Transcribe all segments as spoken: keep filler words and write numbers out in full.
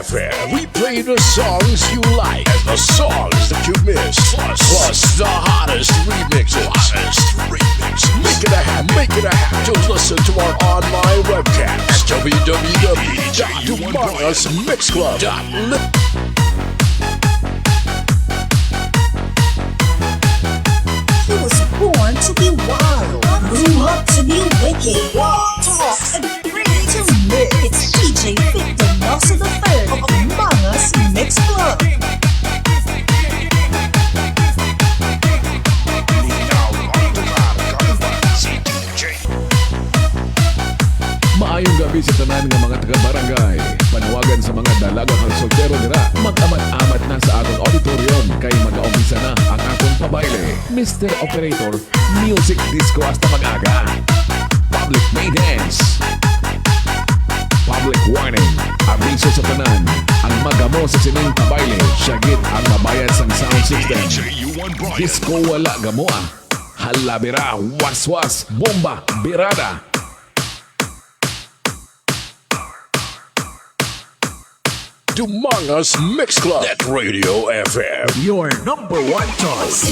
Fair. We play the songs you like and the songs that you miss. Plus, plus the hottest remixes. Hottest remixes. Make it a habit. Make it a habit to listen to our online webcast at w w w dot dumangas mix club dot lit. He was born to be wild, grew up to be wicked, raw, tough, and free to live. It's D J Victor Nelson the third of Mangas Mix Club. Maayong gabi sa tanan nga mga taga-barangay. Panawagan sa mga dalaga kag soltero dira, mag-amat-amat na sa aton auditorium kay magaumpisa na ang aton pabayle. Mister Operator, music disco hasta mag-aga. Public maintenance. Public warning. Abiso sa tanan. Ang magamo sa sining pabayle, siya gid ang mabayad sang sound system. Disco wala gamoa. Halabira, waswas, bomba, birada. Dumangas Mix Club at Radio F M. Your number one choice.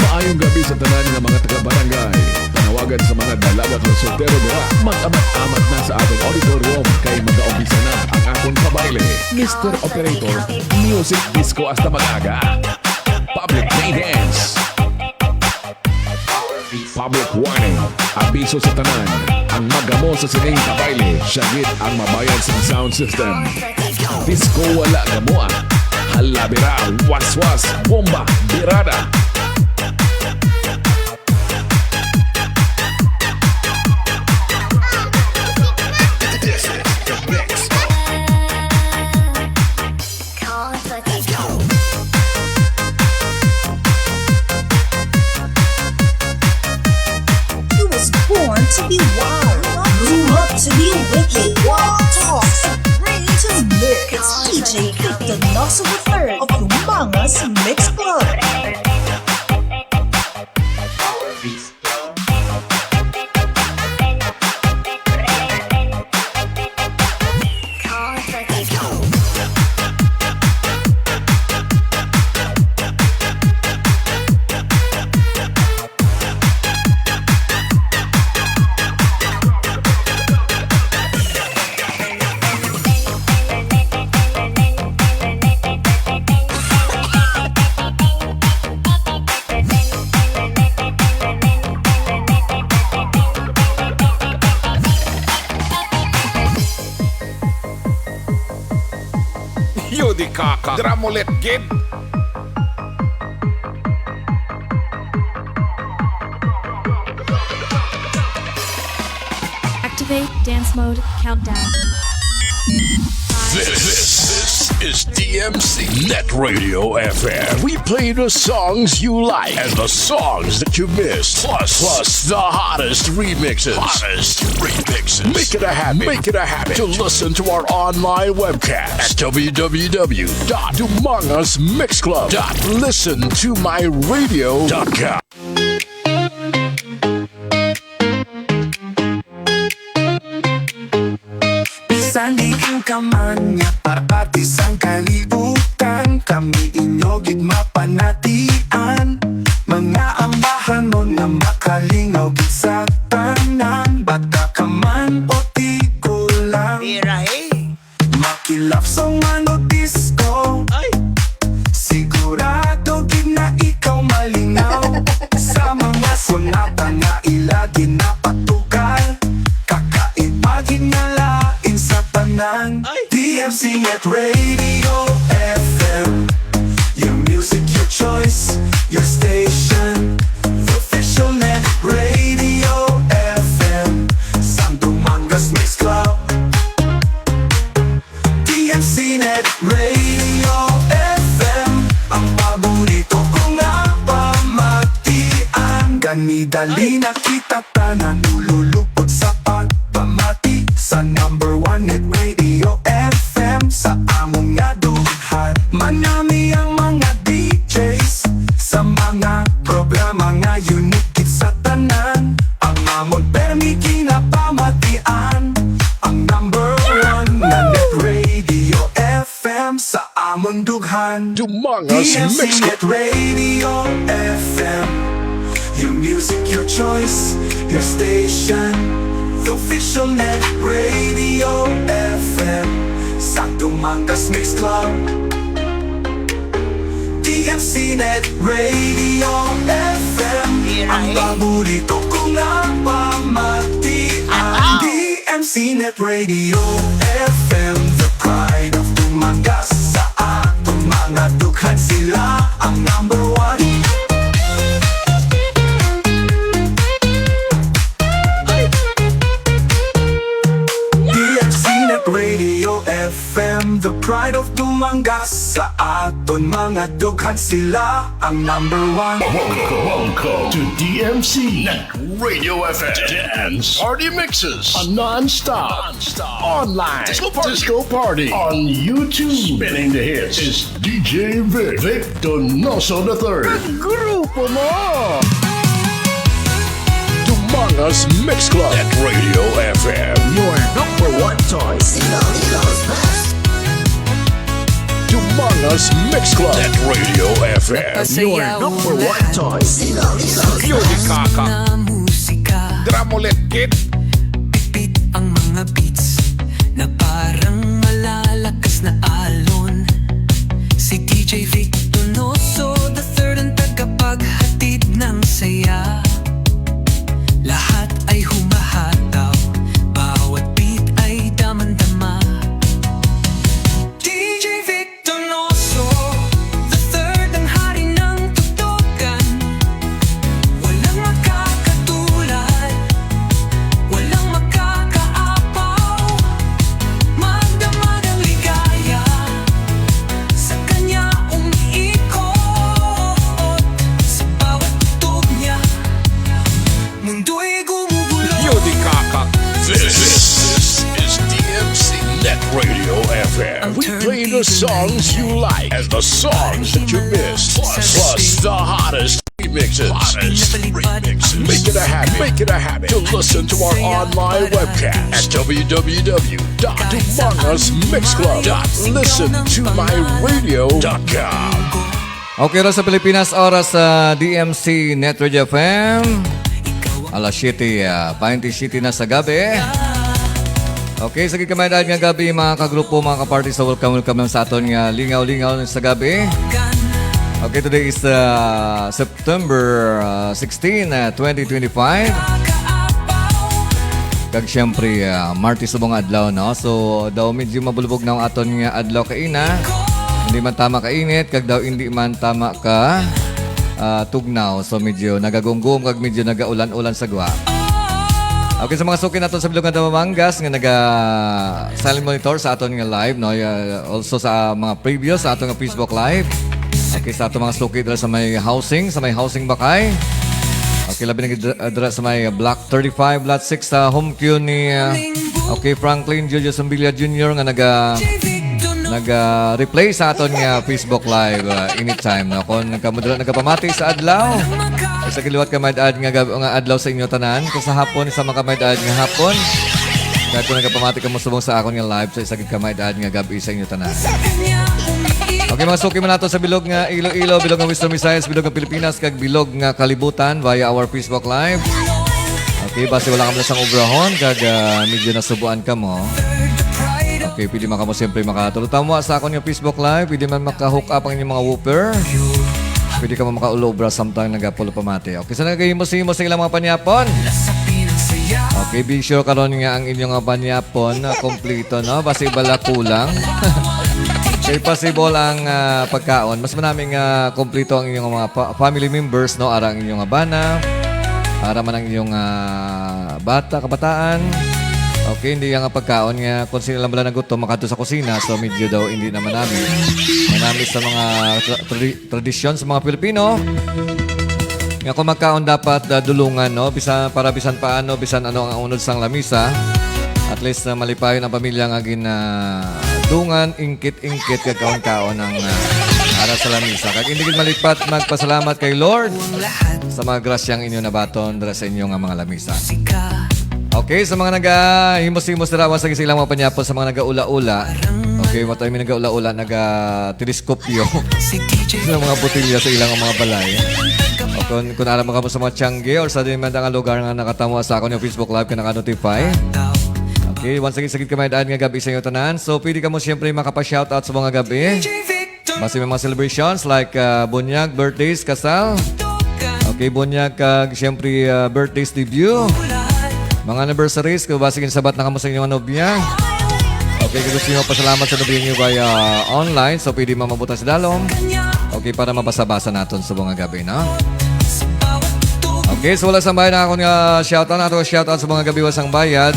Maayong gabi sa tanan nga mga taga-barangay. Panawagan sa mga dalaga kag soltero dira, mag-amat-amat na sa aton auditorium kay magaumpisa na ang akon pabayle. Mister Operator, music disco hasta mag-aga. Public maintenance. Public warning. Abiso sa tanan. Ang magamo sa sining pabayle, siya gid ang mabayad sa sound system. Disco wala gamoa. Halabira, waswas, bomba, birada. This is the mix. He was born to be wild, grew up to be wicked, raw, tough, and free to live. It's D J Victor Nelson the third of Dumangas Mix Club. Yo, di kaka. Dramolet gid. Activate dance mode countdown. This, this, this is D M C Net Radio F M. We play the songs you like and the songs that you missed. Plus, plus the hottest remixes. Hottest remixes. Make it a habit. Make it a habit to listen to our online webcast at w w w dot dumangas mix club dot listen to my radio dot com. Bisan diin ka man nga parte sang kalibutan, kami inyo gid mapanatian. Mga ambahanon nga makalingaw gid sa tanan, bata ka man o tigulang. Mira, hey. Maki-love song man o disco. Ay! Sigurado gid na ikaw malingaw sa mga sonata nga ila ginapatukan. Kakaiba gid nga lain sa tanan. Ay! D M C Net Radio Dali na kita tanan, lulupot sa pagpamati sa number one net radio F M sa among nga dughan. Manami ang mga D Js sa mga programa nga unique sa tanan. Ang amon permi ginapamatian, ang number one nga net radio F M sa amon dughan. Dumangas D M C Mix Club. Net Radio F M. Your music, your choice, your station. The official net radio F M sa Dumangas Mix Club. D M C Net Radio F M. Ang paborito ko nga pamatian. D M C Net Radio F M, the pride of Dumangas. Sa atong mga dughan, sila ang number one. D M C Net Radio F M, the pride of Dumangas. Sa aton mga dughan, sila ang number one. Welcome, welcome to D M C Net Radio F M. Dance Party Mixes. A non-stop, non-stop online disco party. Disco party on YouTube. Spinning the hits is D J Vic, Vic Donoso the third. Grupo mo. Dumangas Mix Club at Radio F M. Your number one choice. Dumangas Mix Club at Radio F M. Your number one choice. Beauty Kaka. Drum ulit, kid. Pipit ang mga beats na parang malalakas na alon. Si D J Vic Donoso the third ang tagapaghatid ng saya. Lahat ay humahataw, bawat beat ay damang-dama. D J Vic Donoso the third ang hari ng tugtugan. Walang makakatulad, walang makakaapaw. Magdamag ang ligaya sa kanya umiikot. Sa bawat tugtog niya, mundo'y gumugulo. Yo, di kakak. This, this is D M C Net Radio F M. We play the songs you like and the songs that you miss. Plus, plus the hottest remixes. Hottest remixes. Make it a habit. Make it a habit to listen to our online webcast at W W W dot dumangas mix club dot listen to my radio dot com. Okay, oras sa Pilipinas, oras sa D M C Net Radio F M. Alas siyete, ah, baynte siyete na sa gabi. Okay, sa gid ka may-ada nga gabi, mga kagrupo, mga kaparty, sa welcome, welcome lang sa aton nga lingaw-lingaw sa gabi. Okay, today is, ah, September, ah, sixteen, ah, twenty twenty-five. Kag siyempre, ah, Martes subong nga adlaw, no? So, daw medyo mabulbog na ang aton nga adlaw kaina. Hindi man tama kainit, kag daw hindi man tama ka, ah, tugnaw. So, medyo nagagunggong kag medyo nagaulan-ulan sa gwa. Okay, sa mga suki naton sa bilog nga Dumangas nga naga silent monitor sa aton nga live, no? Ya-, also sa mga previous sa aton nga Facebook Live. Okay, sa aton mga suki dira sa may housing, sa may housing Bakay. Okay, labi na gid dira, dira sa may Block thirty-five, Lot six sa Home Q ni, ah, okay, Franklin Julio Sumbilia Junior nga naga-, naga-replay sa aton nga Facebook Live, ah, anytime, no? Kung kamo dira nagapamati sa adlaw, sa giliwat ka may-ad nga gab-, nga adlaw sa inyo tanan, kung sa hapon, sa mga may-ad nga hapon, kag kung nagapamati kamo subong sa akon nga live, sa isa gid ka may-ad nga gab-i sa inyo tanan. Okay, mga suki man nato sa bilog nga Iloilo, bilog nga Western Visayas, bilog nga Pilipinas, kag bilog nga kalibutan via our Facebook Live. Okay, basi wala kamo sang obrahon, kag, ah, medyo nasubuan kamo. Okay, pwede man kamo siyempre makatulog tamo sa akon nga Facebook Live. Pwede man maka-hook up ang inyong mga woofer. Pwede kamo makaulobra samtang nagapulupamati. Okay, sa nagahimo-himo sa ilang mga panyapon. Okay, be sure karon nga ang inyong mga panyapon na kompleto, no? Basi bala kulang. Kay possible ang, ah, pagkaon. Mas manami nga kompleto ang inyong mga pa-, family members, no? Ara ang inyong bana, ara man ang inyong, ah, bata, kabataan. Okay, hindi ang pagkaon nga kung sino lang bala nagutom, makadto sa kusina. So, medyo daw hindi na manami. Manami sa mga tra-, tradi-, tradisyon sa mga Pilipino. Nga kung magkaon dapat, ah, dulungan, no? Bisan, para bisan paano, bisan ano ang unod sang lamisa, at least, ah, malipayon ang pamilya nga ginadungan, ingkit-ingkit, kag kaon-kaon ang, ah, ara sa lamisa. Kag hindi gid malipat magpasalamat kay Lord sa mga grasyang inyo nabaton dira sa inyo nga mga lamisa. Okay, sa mga nagahimos-himos dira, awan sa ilang mga panyapon, sa mga nagaula-ula. Okay, wa tayo may nagaula-ula, naga-teleskopyo sa mga botelya sa ilang mga balay. O kung, kung alam mo kamo sa mga tiyangge or sa di man nga lugar nga nakatamo sa akon yung Facebook Live ka naka-notify. Okay, once again, sagit kamay daan nga gabi sa inyo tanan. So, pwede kamo siyempre makapa-shoutout sa mga gabi. Basi may mga celebrations like, ah, bunyag, birthdays, kasal. Okay, bunyag, kag siyempre, ah, birthdays, debut. Mga anniversaries, kung basi ginsabat na kamo sa inyong nobya. Okay, kung gusto nyo pasalamat sa nobya nyo via online, so pwede mamabutang sa dalom. Okay, para mabasa-basa naton sa mga gabi, no? Okay, so wala sang bayad ang akon nga shoutout. Ato shoutout sa mga gabi, wala sang bayad.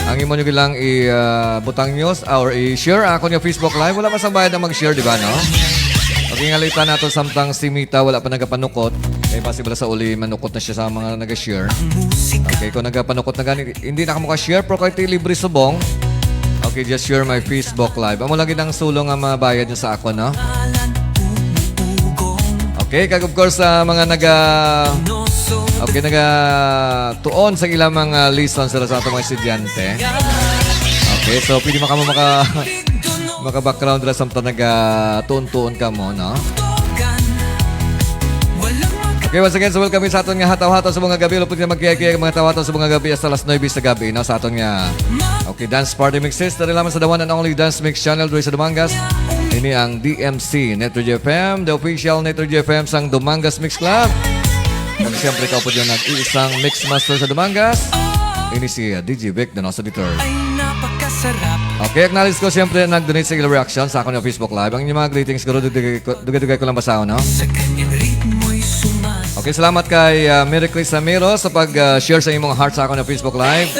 Ang imo nyo lang i, ah, butang nyo s-, or i-share ang akon nga Facebook Live. Wala man sang bayad ang mag-share, di ba, no? Okay, ngalitan nato samtang si Mita wala pa nagapanukot. Kay basi bala sa uli, manukot na siya sa mga nag-share. Okay, kung nagapanukot na gani, hindi na kamo ka-share, pero kay ti libre subong. Okay, just share my Facebook Live. Amo lagi ang sulong nga mabayad nyo sa akon, no? Okay, kag of course, sa mga naga, okay, naga tuon sa ilang mga lessons sila sa atong mga estudyante. Okay, so pwede maka, maka, maka-background dira samtang naga tuon-tuon kamo, no? Okay, once again, so welcome sa aton nga hataw-hataw sa mga gabi. Lupot nga magkiyay-kiyay mga hataw-hataw sa mga gabi hasta alas nuebe sa gabi, no? Sa aton nga, okay, dance party mixes. Dali lamang sa the one and only Dance Mix Channel, diri sa Dumangas. Ini ang D M C, Network F M, the official Network F M sang Dumangas Mix Club. Kag siyempre, kaupod yung nag-iisang mix master sa Dumangas. Ini si, uh, D J Vic Donoso the third. Ay, napakasarap. Okay, acknowledge ko siyempre nag-donate sa ilang reaction sa akon nga Facebook Live. Ang inyong mga greetings, siguro dugay-dugay ko, dugay-dugay ko lang basahon, no? Sa kanyang ritmo'y sumas- Okay, salamat kay, uh, Mary Chris Samiro sa pag, uh, share sa imong heart sa akon nga Facebook Live.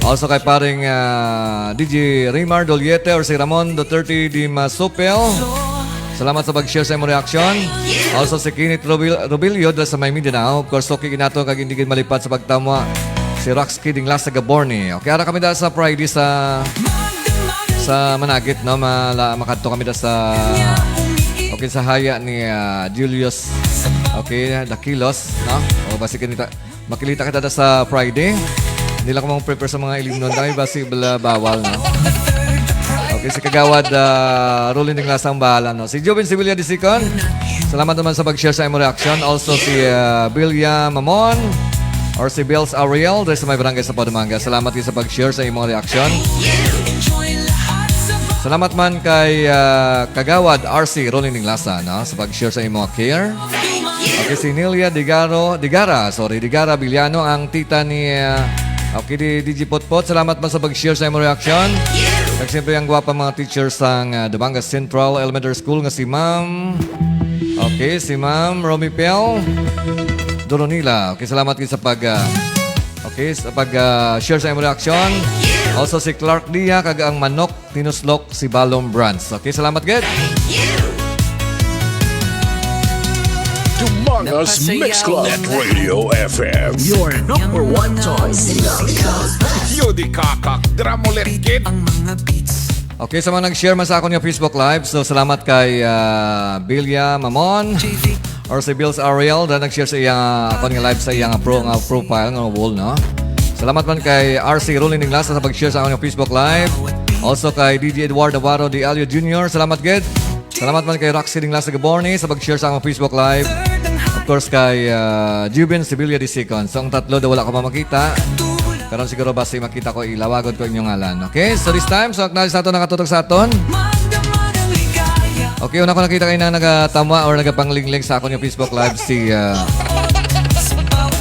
Also kay paring, uh, D J Rimar Doliete or si Ramon Duterte di Masupel. Salamat sa pag-share sa imong reaction. Also si Kenneth Robil-, Robilio dala sa may Mindanao. Of course, okay ginato kag hindi gid malipat sa pagtamwa si Rox Kidding Lasa Gaborni. Okay, ara kami dala sa Friday sa, sa Managit, no? Mala-, makadto kami dala sa, okay, sa haya ni, ah, Julius. Okay, Dakilos, no? O, basi kinita, makilita kita dala sa Friday. Hindi lang ko mang prepare sa mga ilimnon dahil basi bala bawal, no? Okay, si Kagawad, ah, Rolly Ninglas ang bahala, no? Si Joven Sevilla the second. Salamat naman sa pag-share sa imong reaction. Also, si, ah, Bilya Mamon or si Bills Ariel, diri sa may barangay sa Padumanga. Salamat din sa pag-share sa imong reaction. Salamat man kay, ah, Kagawad R C Rolly Ninglasa, no? Sa pag-share sa imong care. Okay, si Nelia Digaro, Digara, sorry, Digara Villano, ang tita ni, ah, okay, di, D J Potpot. Salamat man sa pag-share sa imong reaction. Kag siyempre, ang gwapa mga teacher sang, ah, Dumangas Central Elementary School nga si Ma'am, okay, si Ma'am Romy Pel Doronila. Okay, salamat gid sa pag, ah, okay, sa pag, ah, share sa imong reaction. Also, si Clark Dia, kag ang manok, tinuslok si Balong Brands. Okay, salamat gid. Dumangas Mix Club at Radio F M. Your number one choice. Yo, di kakak, dramo left kid. Okay, sa mga nag-share man sa akon nga Facebook Live, so salamat kay, ah, Bilya Mamon or si Bills Ariel na nag-share sa iyang, ah, akon nga live sa iyang pro, nga profile nga wall, no? Salamat man kay R C Rolly Ninglasa sa pag-share sa akon nga Facebook Live. Also kay D J Edward Navarro de Alio Junior, salamat gid. Salamat man kay Roxy Ninglasa Gaborni sa pag-share sa akong Facebook Live. Of course, kay, ah, Jubin Sibilia the second. So, ang tatlo daw wala ko mamakita. Karon siguro basi makita ko, ilawagon ko inyong ngalan. Okay? So, this time, so, acknowledge nato nakatutok sa aton. Okay, una ko nakita kayo na nagatamwa or nagapanglingling sa akon yung Facebook Live si, ah,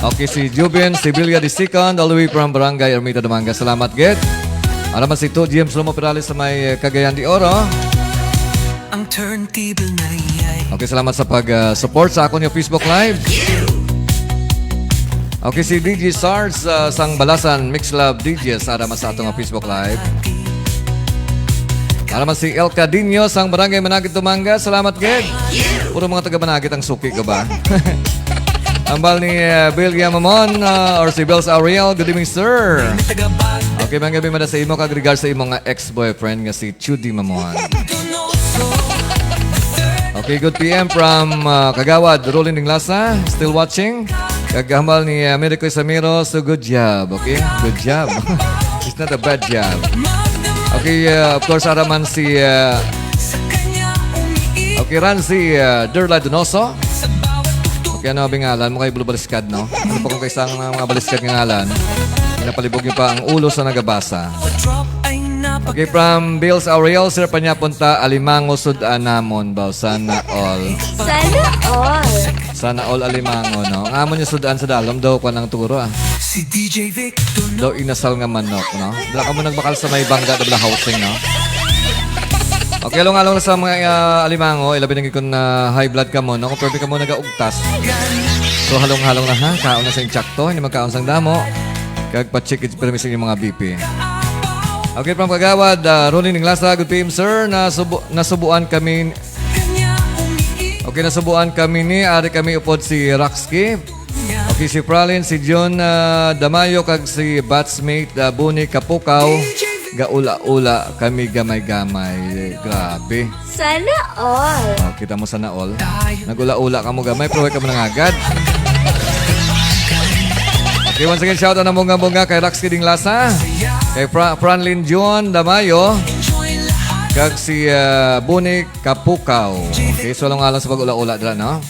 okay, si Jubin Sibilia the second, all the way from Barangay Ermita, Dumangas. Salamat, gid. Ara man si Tu James Romo Perales sa may, eh, Cagayan de Oro. Ang turntable na iyay. Okay, salamat sa pag, ah, support sa akon yung Facebook Live. Okay, si D J Sarge, ah, sang Balasan Mix Lab D J sa ara man sa atong Facebook Live. Ara man si El Cadino sang Barangay Managit, Dumangas. Salamat, gid. Puro mga taga Managit ang suki ko ba? Ambal ni, uh, Bill Yamamon, uh, or si Bills Ariel. Good evening, sir. Okay, mga gabi, mada sa imo, kag regards sa imo nga ex-boyfriend nga si Chudy Mamon. Okay, good P M from, uh, Kagawad, Rolling Dinglasa, still watching. Kag hambal ni, uh, Mary Coy Samiro, so good job, okay? Good job. It's not a bad job. Okay, uh, of course, ara man si, uh, okay, ran si, uh, Derla Donoso. Okay, ano ang ngalan mo kay Blue Baliskad, no? Ano pa kung kaisang mga, mga baliskad nga ngalan? Pinapalibog niyo pa ang ulo sa nagabasa. Okay, from Bills Aurel, sir, panya punta, Alimango, sud-an namon, baw, sana all. Sana all. Sana all Alimango, no? Ang amo niya sud-an sa dalom daw, kwan ang turo, ah. Si D J Victor, no? Daw inasal nga manok, no? Dala ka mo nagbakal sa may bangga, double housing, no? Okay, along-along na sa mga, ah, Alimango, ilabi na gid kung, ah, high blood ka mo, no? Kung pwede ka mo nagaugtas. So, halong-halong na, ha? Kaon na sa intsakto, hindi magkaon sang damo. Kag pa-check it, pero sa inyong mga B P. Okay, from Kagawad, ah, Ronnie Ninglasa, good P M, sir. Nasubu-, nasubuan kami. Okay, nasubuan kami ni, ari kami upod si Roxky. Okay, si Pralin, si Jun, ah, Damayo, kag si batchmate, ah, Buni Kapukaw. Gaula-ula kami gamay-gamay. Grabe. Sana all. Oh, kita mo, sana all. Nag-ula-ula ka mo gamay, pero way ka mo nangagad. Okay, once again, shout out na bunga-bunga kay Rax Kiding Lasa, kay Fra-, Franlin John Damayo, kag si, ah, Buni Kapukaw. Okay, so, alang-alang sa pag-ula-ula dira, no?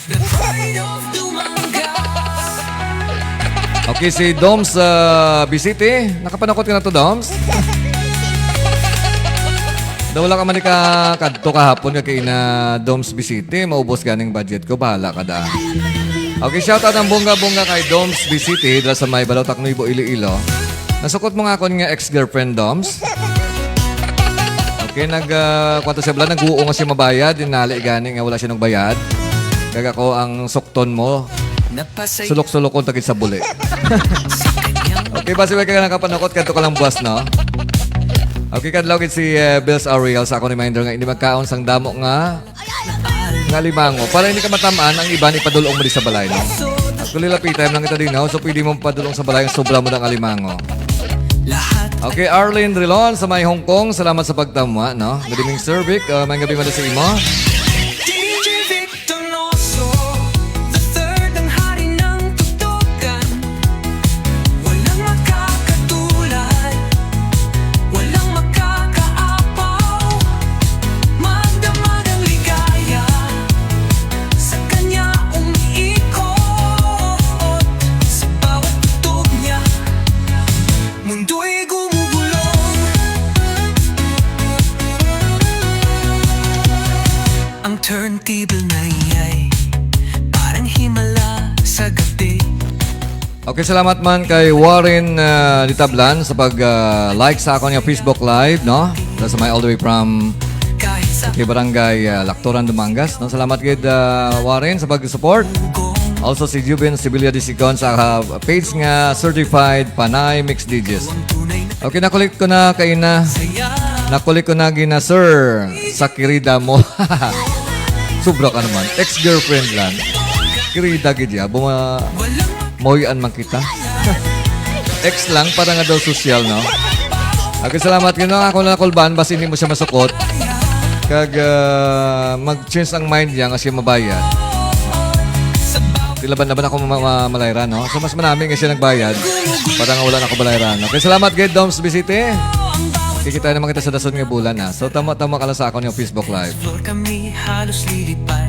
Okay, si Doms, ah, Bisiti. Nakapanakot ka na to, Doms? Daw wala ka man ka kadto kahapon ka kay na Doms Bisiti. Maubos ganing budget ko. Bahala ka da. Okay, shout out ang bunga-bunga kay Doms Bisiti dira sa may Balautak Nuevo, Iloilo. Nasukot mo nga akon nga ex-girlfriend, Doms? Okay, nag, ah, kwanto siya bala, nag-uo nga siya mabayad, dinali gani nga wala siya nagbayad. Kag ako ang sukton mo. Napasay- Sulok-sulokon ta gid sa buli. Okay, basi way ka nakapanukot, kadto ka lang buwas, no? Okay, kadlaw gid si, eh, Bills Ariel sa akong reminder nga hindi magkaon sang damo nga, nga alimango. Para hindi ka matamaan, ang iban ipadulong mo di sa balay, no? Actually, lapitay lang kita din, no? So, pwede mo padulong sa balay ang sobra mo ng alimango. Okay, Arlene Rilon sa may Hong Kong, salamat sa pagtamwa, no? Good evening, Sir Vic. Uh, may gabi mada sa imo. D J Vic Donoso the third, ang hari ng tutukan. Walang makakatulad, walang makakaapaw. Magdamag ang ligaya sa kanya umiikot. Sa bawat tugtog niya, mundo'y gumugulong. Ang turntable na iya'y parang himala sa gabi. Okay, salamat man kay Warren, ah, Ditablan sa pag, ah, like sa akon nga Facebook Live, no? That's my all the way from, okay, Barangay, ah, Lactoran, Dumangas, no? Salamat gid, ah, Warren, sa pag-support. Also si Juben Sibilia Disicon sa, ah, page nga Certified Panay Mix D Js. Okay, nakulik ko na kay na. Nakulik ko na gina, sir, sa kirida mo. Sobra ka naman. Ex-girlfriend lang. Kirida gid ya. Buma-, mahuy-an man kita. Ex lang, para nga daw sosyal, no? Okay, salamat. Yun lang ako na kulban, basta hindi mo siya masukot. Kag, ah, mag-change ang mind niya nga siya mabayad. Di laban-laban ako ma-, ma-, malayran, no? So, mas manami nga siya nagbayad. Para nga wala na ako malayran. Okay, salamat, gid, Doms Bisite. Kikita naman kita sa dason nga bulan, ah. So, tama-tama ka lang sa akon yung Facebook Live. Explore kami halos lilipad.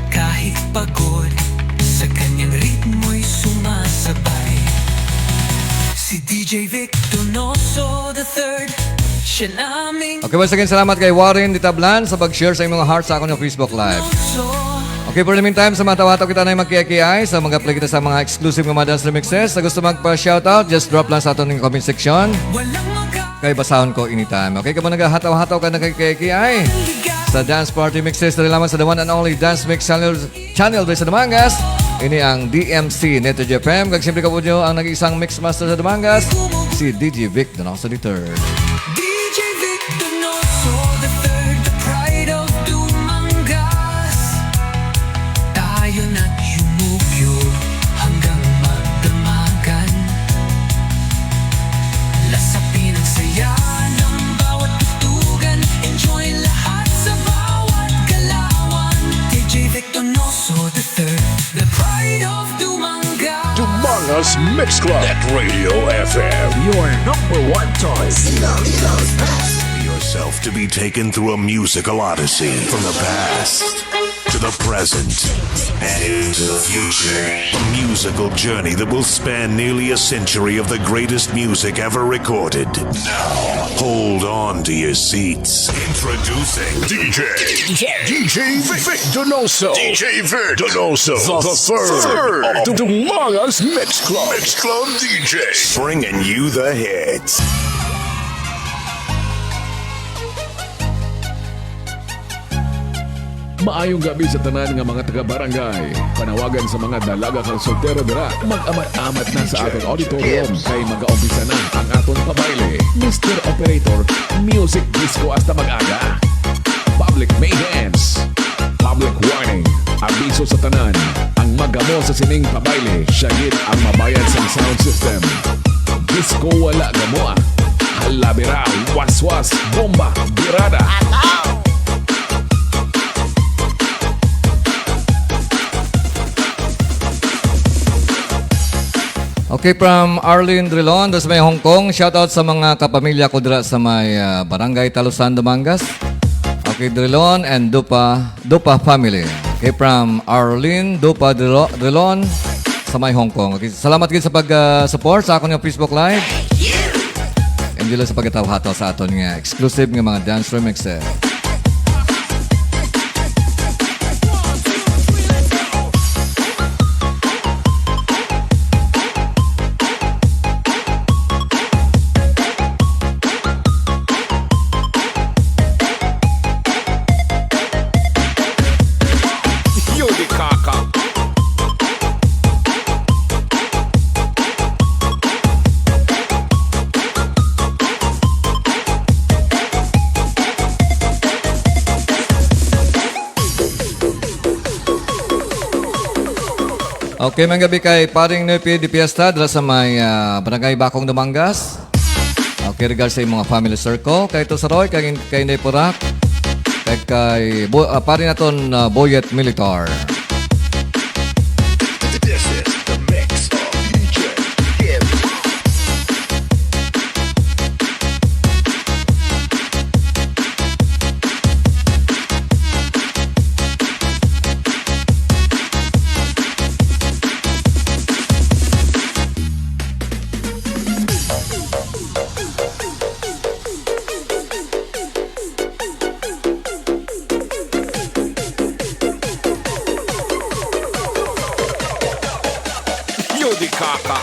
Kahit pagod, sa kanyang ritmo'y sumasabay. Si D J Vic Donoso the third, siya naming Okay, once again, salamat kay Warren Ditablan sa pag-share sa imong heart sa akon nga Facebook Live. Okay, for the meantime, sa mga tawa-tawa kita na yung magkiyakiay, sa mag-play kita sa mga exclusive nga mga dance remixes, sa gusto magpa-shoutout, just drop lang sa aton yung comment section. Walang maka- Kay basahon ko anytime. Okay, kamo naghahataw-hataw ka na kay kiyakiay sa dance party mixes, dali lamang sa the one and only Dance Mix Channel, channel diri sa Dumangas. Ini ang D M C Neto J F M. Kag siyempre, kapo nyo ang nag-iisang mix master sa Dumangas, si D J Vic Donoso the third. D J Vic Donoso the third, the pride of Dumangas. Tayo na't yumugyug, As Mix Club at Radio F M. Your number one choice. Be yourself to be taken through a musical odyssey from the past to the present and into the future. A musical journey that will span nearly a century of the greatest music ever recorded. Now, hold on to your seats. Introducing D J, D J, D J Vic Donoso. D J Vic Donoso, the third, of the Dumangas Mix Club. Mix Club D J. Bringing you the hits. Maayong gabi sa tanan nga mga taga-barangay. Panawagan sa mga dalaga kag soltero dira, mag-amat-amat na sa aton auditorium kay mag-aumpisa na ang aton pabayle. Mister Operator, music disco hasta mag-aga. Public maidens. Public warning. Abiso sa tanan. Ang magamo sa sining pabayle, siya gid ang mabayad sang sound system. Disco wala gamoa. Halabira, waswas, bomba, birada. Okay, from Arlene Drilon, dira sa may Hong Kong. Shoutout sa mga kapamilya ko dira sa may, ah, Barangay Talusan, Dumangas. Okay, Drilon and Dupa, Dupa family. Okay, from Arlene Dupa Drilo-, Drilon sa may Hong Kong. Okay, salamat gid sa pag, ah, support sa akon nga Facebook Live. And dili sa pagkatawhato sa aton nga exclusive nga mga dance remixes. Yun di kaka. Okay, mga gabi kay Paring Nupi de Fiesta, dira sa may, ah, Barangay Bacong, Dumangas. Okay, regards sa imong mga family circle. Kay Ito Saroy, kay, kay Inday Purak, kay, kay Bo-, ah, pare naton, ah, Boyet Militar. This is the mix of D J Kim. Yun di kaka.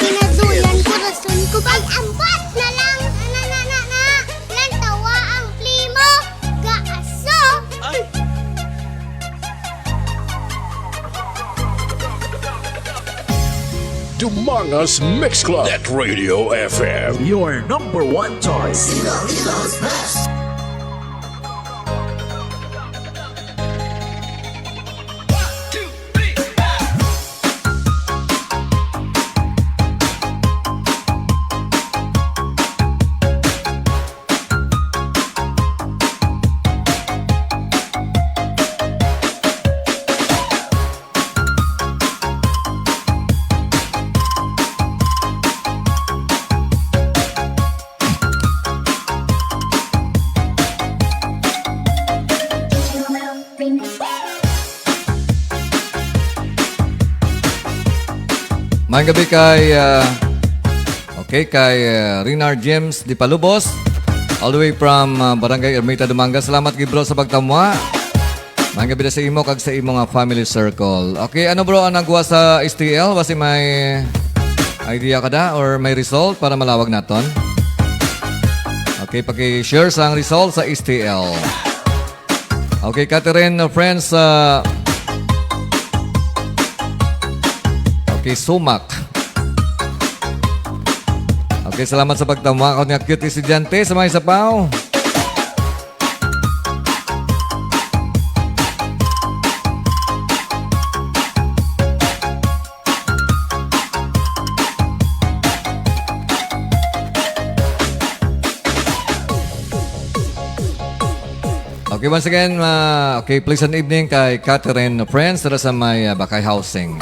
Ginaduyan ko rason ko. Pag-ambot na lang, na, na, na, na, lantawa ang plimo, gaaso. Dumangas Mix Club at Radio F M. Your number one choice. Ilonggo's best. Maayong gabi kay, ah, okay, kay, ah, Renar James Di Palubos, all the way from, ah, Barangay Ermita, Dumangas. Salamat gid, bro, sa pagtamwa. Maayong gabi na sa imo kag sa imo nga family circle. Okay, ano, bro, ang nagwa sa S T L? Basi may idea ka da or may result para malawag naton? Okay, paki-share sa ang result sa S T L. Okay, Catherine, uh, friends, uh, okay, sumak. Okay, salamat sa pagtamwa. Ako nga cute estudyante sa may sapaw. Okay, once again, uh, okay, pleasant evening kay Catherine Friends, dira sa may, uh, Bakay Housing.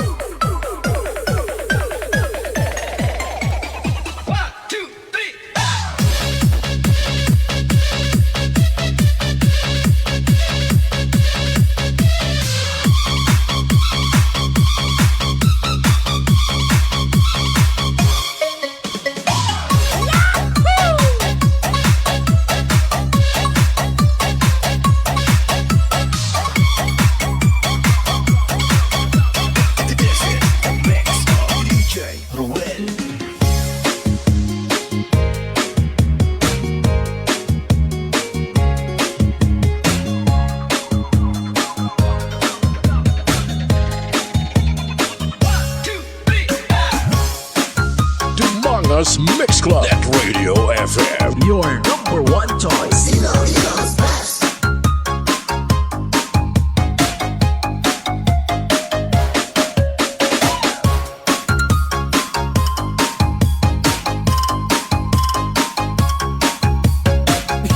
Dumangas Mix Club at Radio F M. Your number one choice. Ilocos Best.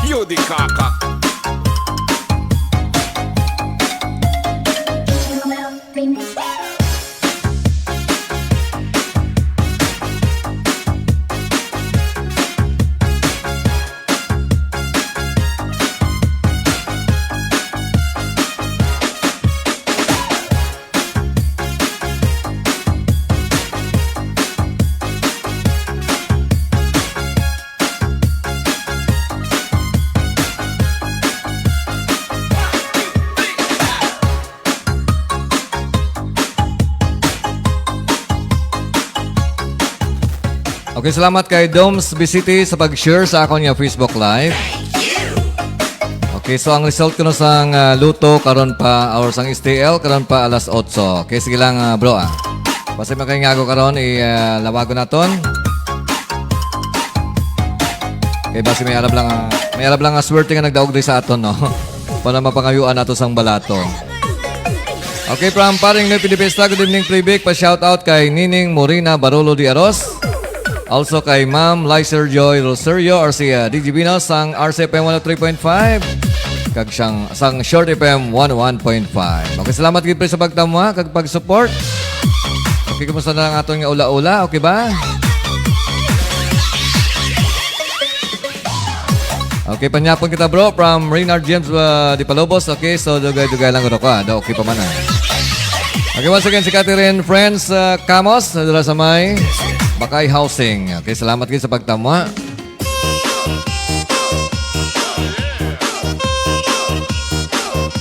Yo, di kaka. Okay, salamat kay Doms Bisiti sa pag-share sa akon nga Facebook Live. Okay, so ang result kuno sang, ah, Lotto karon pa, or sang S T L karon pa alas otso. Okay, sige lang, ah, bro, ah. Basi makaingago karon, i, ah, lawagon naton. Okay, basi may arab lang, ah, may arab lang nga swerte nga nagdaog diri sa aton, no? Para mapangayuan nato sang balato. Okay, from Paring Noy Pidipista, good evening, Pre Vic. Pa-shoutout kay Nining Morina Barolo de Aros. Also kay Ma'am Lizer Joy Rosario, or si, uh, D J Bino sang R C F M one oh three point five. Kag siyang, sang Short F M one oh one point five. Okay, salamat gid, pre, sa pagtamwa kag pag-support. Okay, kumusta na ang aton nga ula-ula? Okay ba? Okay, panyapon kita, bro, from Reynard James, uh, Di Palobos. Okay, so dugay-dugay lang ko, ah. Da, okay pa man, ah. Okay, once again, si Catherine Friends, uh, Camos, dala sa may Bakay Housing. Okay, salamat gid sa pagtamwa.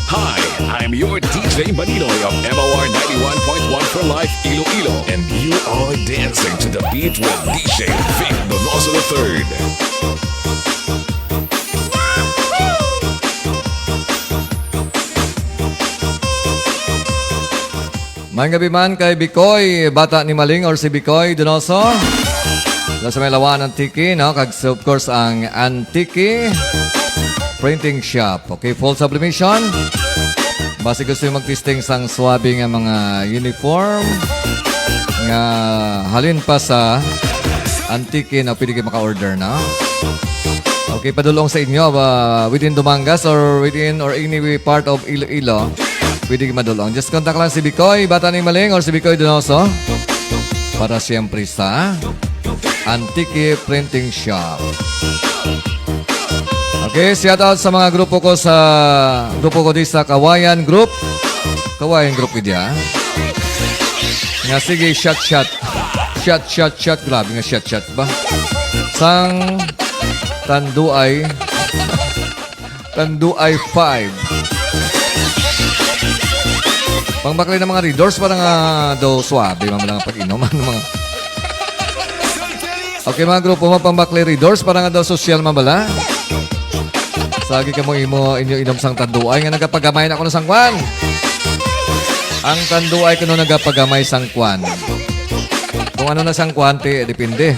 Hi, I'm your D J Maninoy of M O R ninety-one point one for Life Iloilo, and you are dancing to the beat with D J Vic Donoso the third. Maayong gabi man kay Bikoy, bata ni Maling, or si Bikoy Donoso. Sa may Lawan, Antique, no? Kag, of course, ang Antique Printing Shop. Okay, full sublimation. Basi gusto yung mag-testing sang swabe nga mga uniform nga halin pa sa Antique na pwede kayo maka-order, no? Okay, padulong sa inyo, uh, within Dumangas or within or any part of Iloilo, pwede kayo madulong. Just contact lang si Bikoy, bata ni Maling, or si Bikoy Donoso. Para siyempre sa Antique Printing Shop. Okay, shout out sa mga grupo ko sa, grupo ko di sa Kawayan Group. Kawayan Group ko di, ah. Nga sige, shot, shot. Shot, shot, shot. Grabe nga shot, shot ba? Sang Tanduay. Tanduay five. Pangbakli ng mga Red Horse para nga daw suabe man lang ang pag-inom. Ano mga... Okay, mga grupo mo, pangbakli Red Horse para nga daw sosyal man bala. Sagi kamo imo inyo inom sang Tanduay nga nagapagamay na kuno sang kwan. Ang Tanduay kuno nagapagamay sang kwan. Kung ano na sang kwan, ti, depende.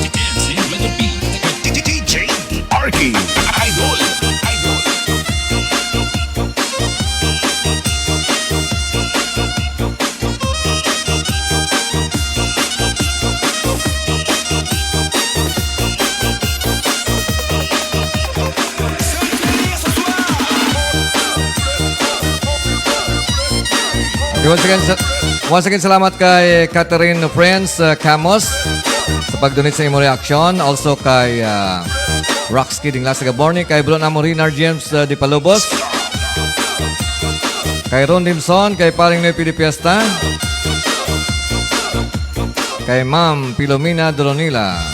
Dancing with the beat. D J Arky. Idol. Idol. Okay, once again, sa-, once again, salamat kay Catherine Friends, uh, Camos sa pag-donate sa imo reaction. Also kay, uh, Roxky Dinglas Gaborni, kay Bro Namo Rinar James, uh, Dipalubos, kay Ron Dimson, kay Paring Noy Pidi Fiesta, kay Ma'am Filomena Dronila.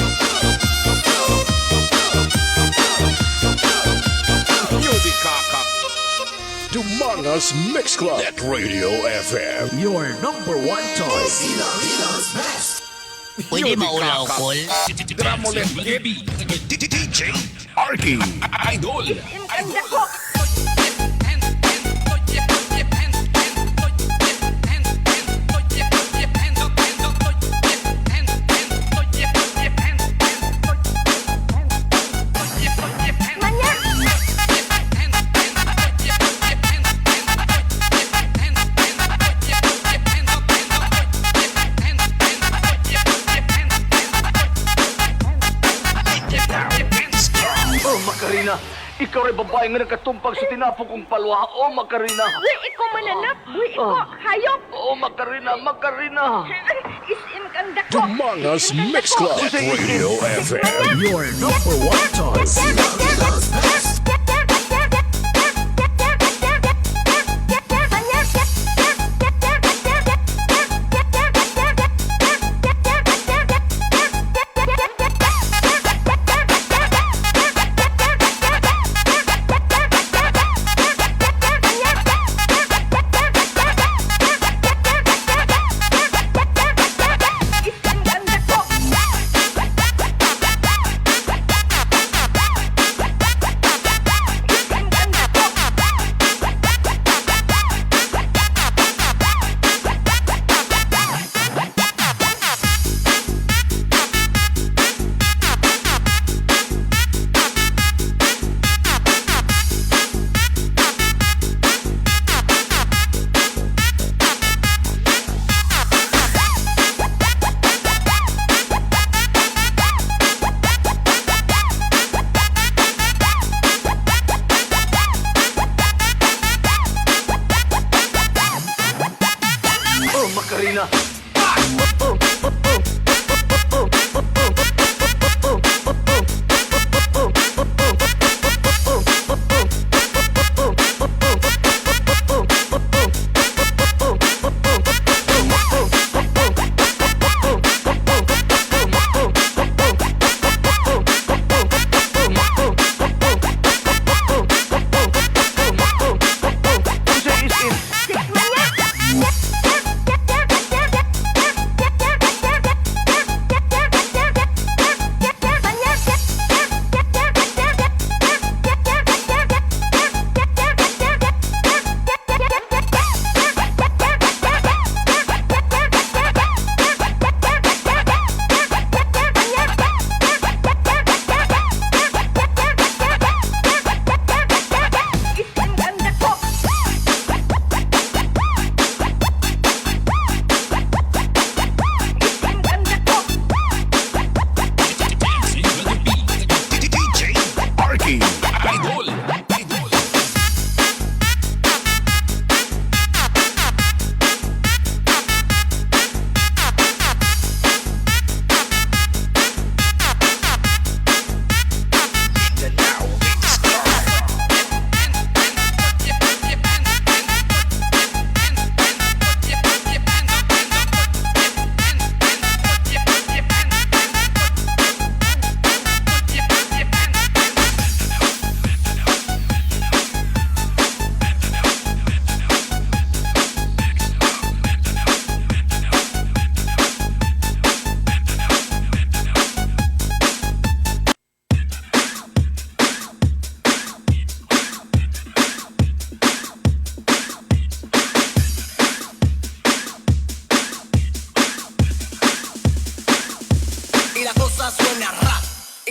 Dumangas Mix Club at Radio F M. Your number one choice. Pwede maulaw, Col? Drama ulit. D J Arky. Idol. Idol. Oh, Macarena, ikaw ray babayi nga nagkatumpag sa tinapo kong palwa. Oh, Macarena. Wi, ikaw mananap. Wi, ikaw, hayop. Oh, Macarena, Macarena. Isin kang dako. Dumangas Mix Club at Radio F M. Your number one choice. Oh, Macarena.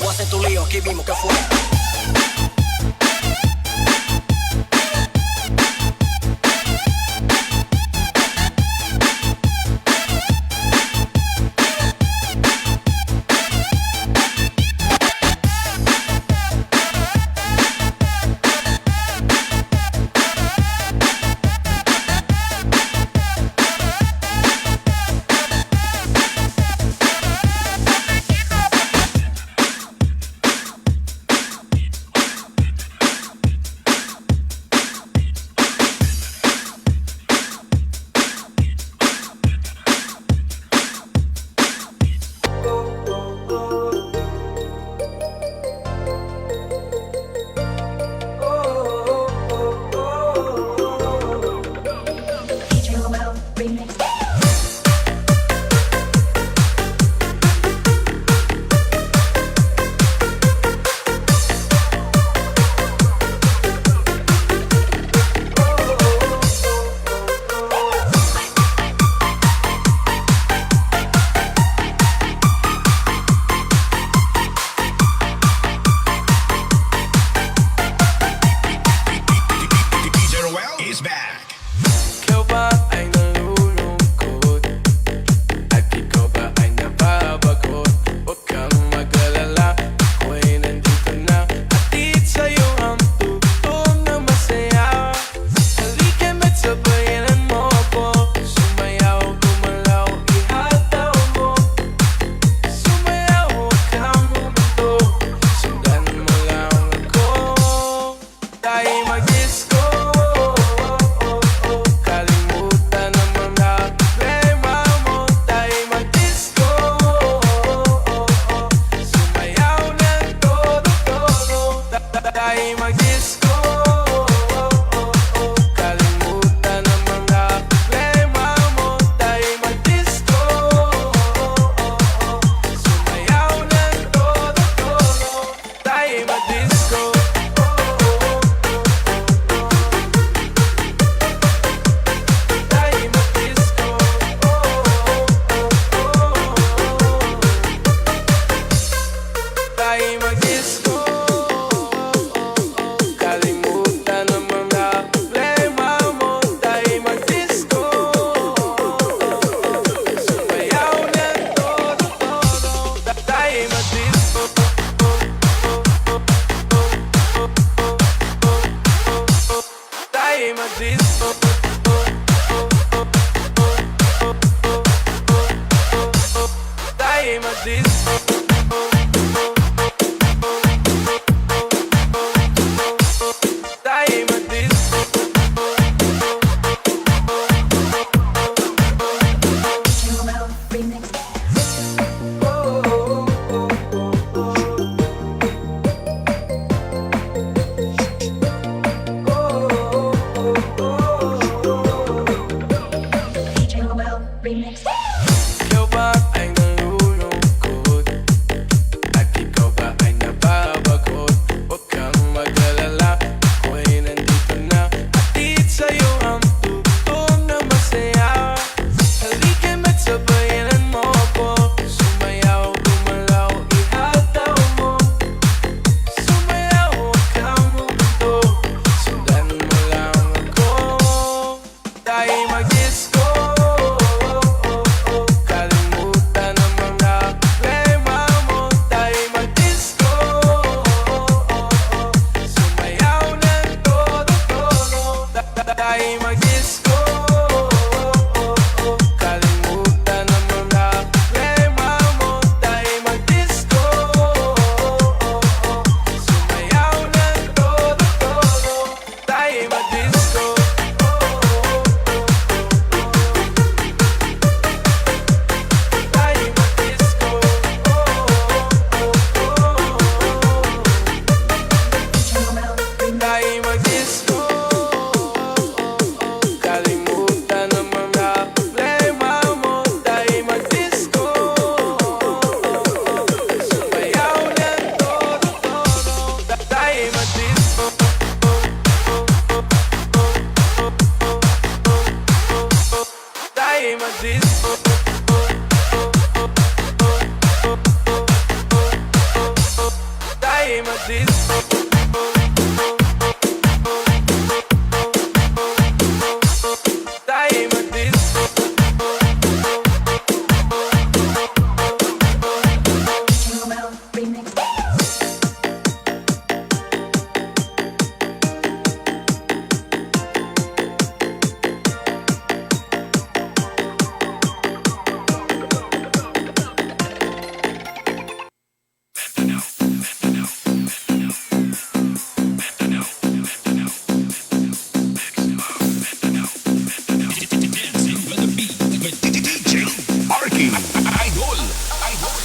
What's the tulio? Give me more. Ikaw ba ay nalulungkot? At ikaw ba ay nababagot? Huwag kang mag-alala, ako'y nandito na. Hatid sa'yo ang tugtog na masaya. Halika, magsabayan mo ako. Sumayaw, gumalaw, ihataw mo. Sumayaw, huwag kang huminto. Sundan mo lang ako. Tayo mag-disco. Kalimut Tayo mag-disco. Kalimutan ang mga problema mo. Tayo mag-disco. Sumayaw ng todo-todo. Tayo mag-disco. Kalimutan ang mga problema mo. Tayo mag-disco. Sumayaw ng todo-todo. Tayo mag-disco. Tayo mag-disco. Tayo mag-disco. Kalimutan ang mga problema mo. Tayo mag-disco. Sumayaw ng todo-todo. Tayo mag-disco. Tayo mag-disco. Tayo mag-disco. Tayo mag-disco. Dancing with the beat with D J Arky. Idol. Idol.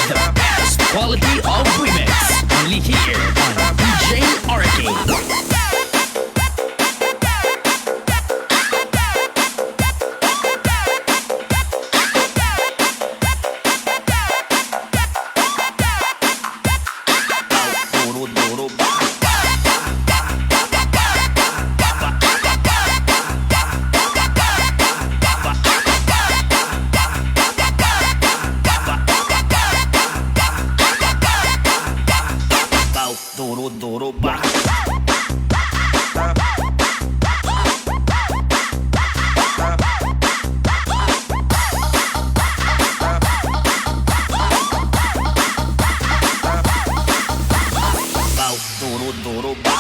The best quality of remix, only here on D J Arky. Duro-duro ba? Duro-duro ba?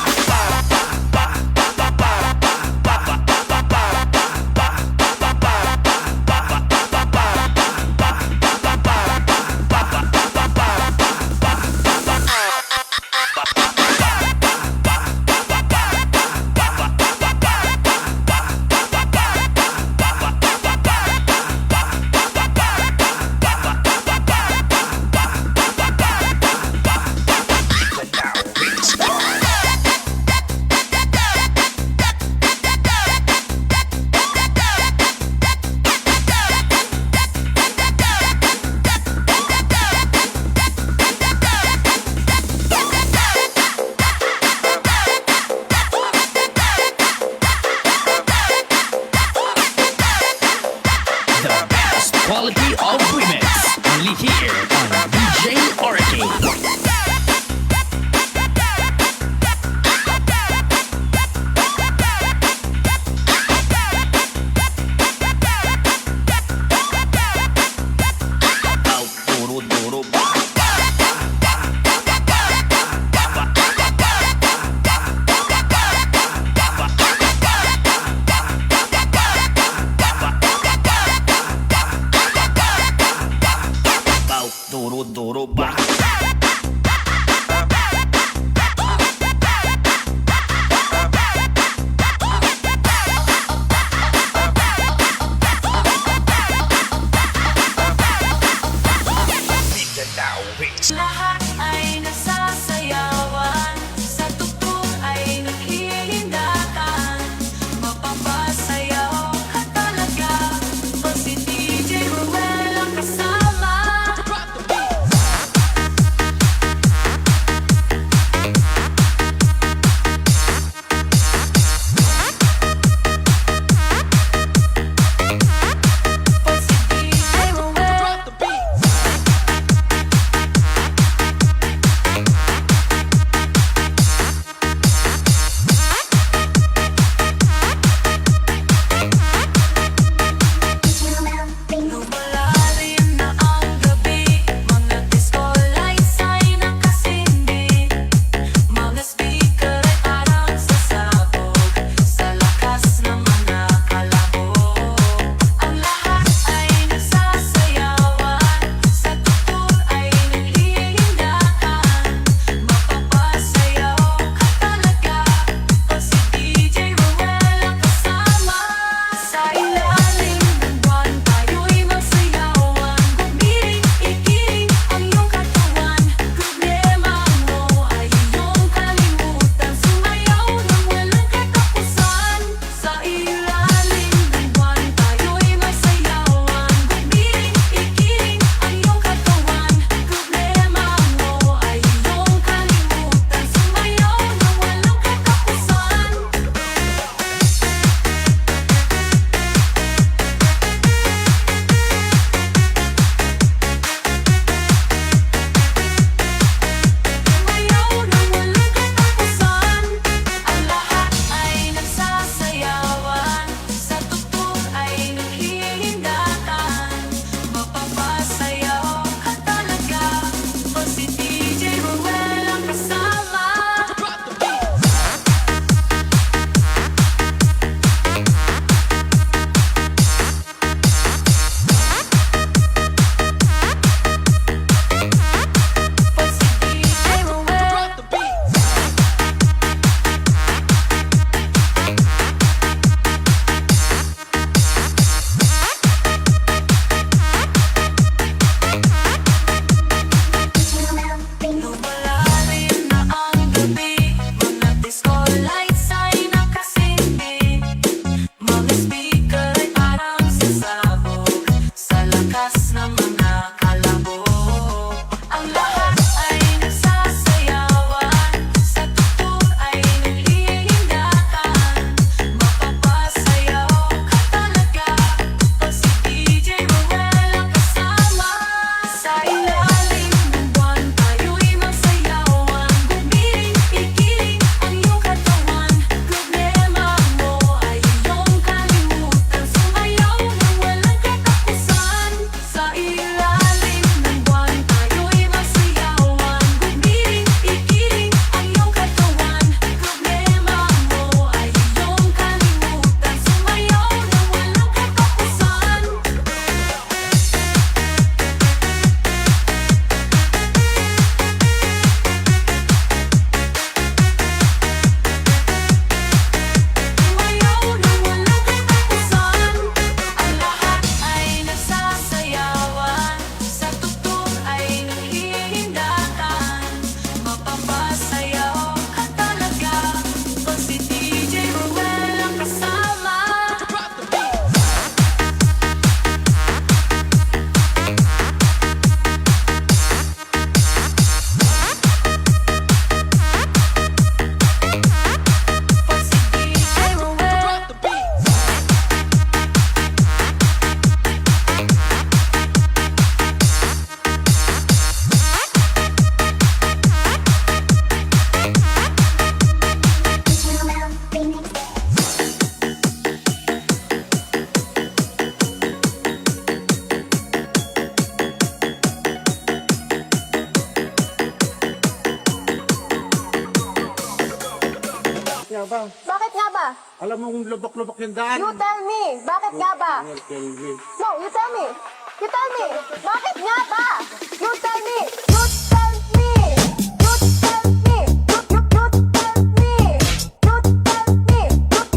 Nga ba? Bakit nga ba? Alam mong lubak-lubak yung daan. You tell me. Bakit nga ba? Well, tell me. No, you tell me. You tell me. Bakit nga ba? You tell me. You tell me. You tell me. You, you, you tell me. You tell me. You, you,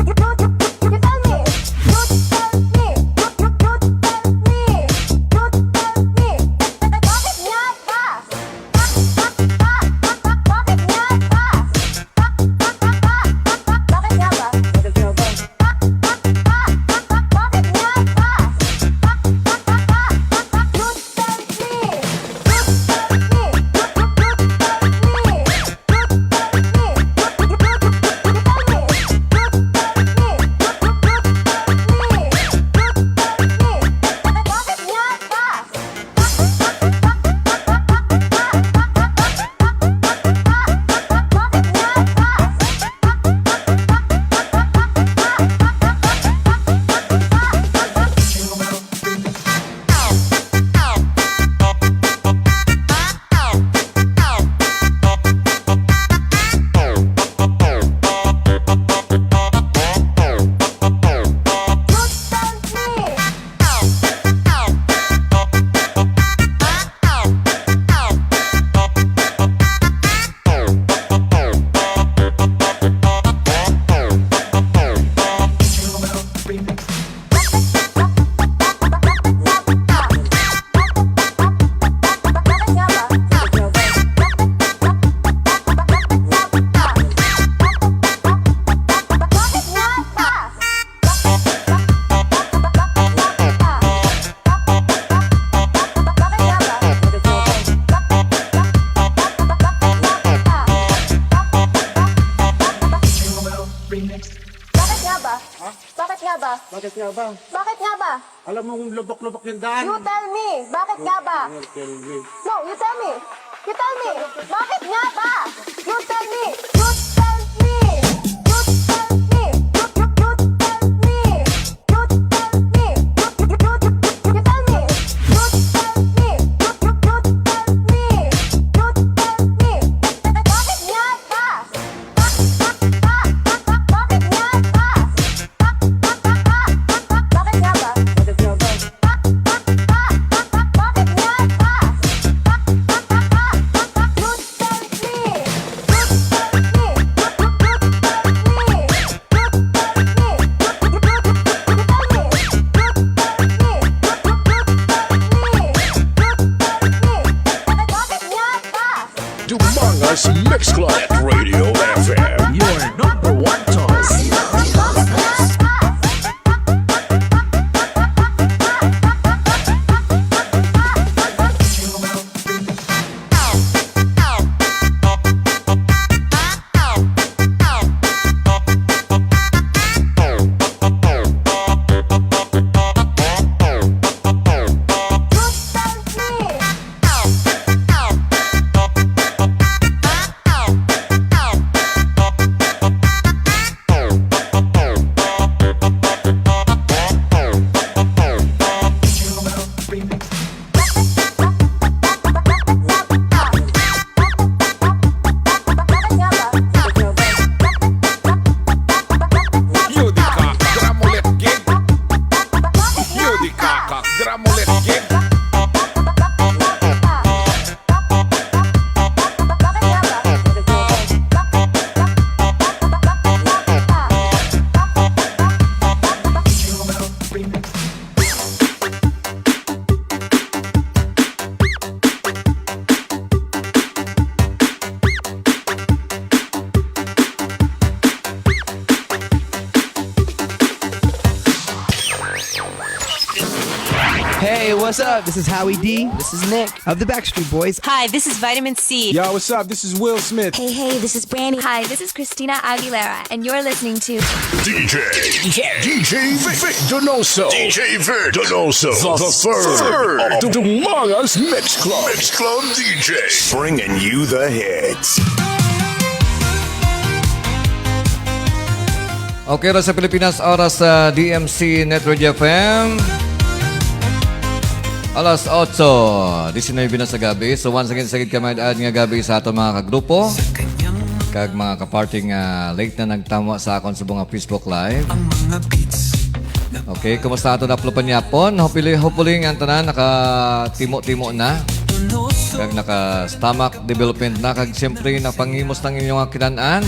you, you, you tell me. You tell me. You, you, you tell me. You tell me. Bakit nga ba? Bakit nga ba? Bakit nga ba? Bakit nga ba? Bakit nga ba? You tell me. You tell me. You, you, you tell me. You tell me. You, you, you tell me. You tell me. You, you, you tell me. You tell me. Bakit nga ba? Bakit nga ba? Ha? Bakit nga ba? Bakit nga ba? Bakit nga ba? Alam mong lubak-lubak yung daan. You tell me. Bakit nga ba? Well, tell me. No, you tell me. You tell me. Bakit nga ba? You tell me. You tell me. You tell me. You, you, you tell me. You tell me. You, you, you, you, you tell me. You tell me. You, you, you tell me. You tell me. Bakit nga ba? Bakit nga ba? Bakit nga ba? Bakit nga ba? You tell me. You tell me. You, you, you tell me. You tell me. You, you, you tell me. You tell me. You tell me. You tell me. Bakit nga ba? Dumangas Mix Club at Radio F M, your number one talk. Yudika, gramulet gig. Yudika, gramulet gig. Hey, what's up? This is Howie D. This is Nick of the Backstreet Boys. Hi, this is Vitamin C. Yo, what's up? This is Will Smith. Hey, hey, this is Brandy. Hi, this is Christina Aguilera, and you're listening to D J, D J, D J Vic, Vic Donoso. D J Vic Donoso, the, the third, third of the Dumangas Mix Club. Mix Club D J. Bringing you the hits. Okay ra sa Pilipinas, oras sa D M C Net Radio F M. Alas otso, diecinuebe na sa gabi. So once again, sagid ka may ad nga gabi sa ato mga kagrupo. Kag mga kaparty nga late na nagtama sa akon subong nga Facebook Live. Ang mga beats. Okay, kumusta ato na panyapon? Hopefully, hopefully nga ang tanan nakatimo-timo na. Kag naka-stomach development na. Kag siyempre, napangimos ng inyong kinan-an.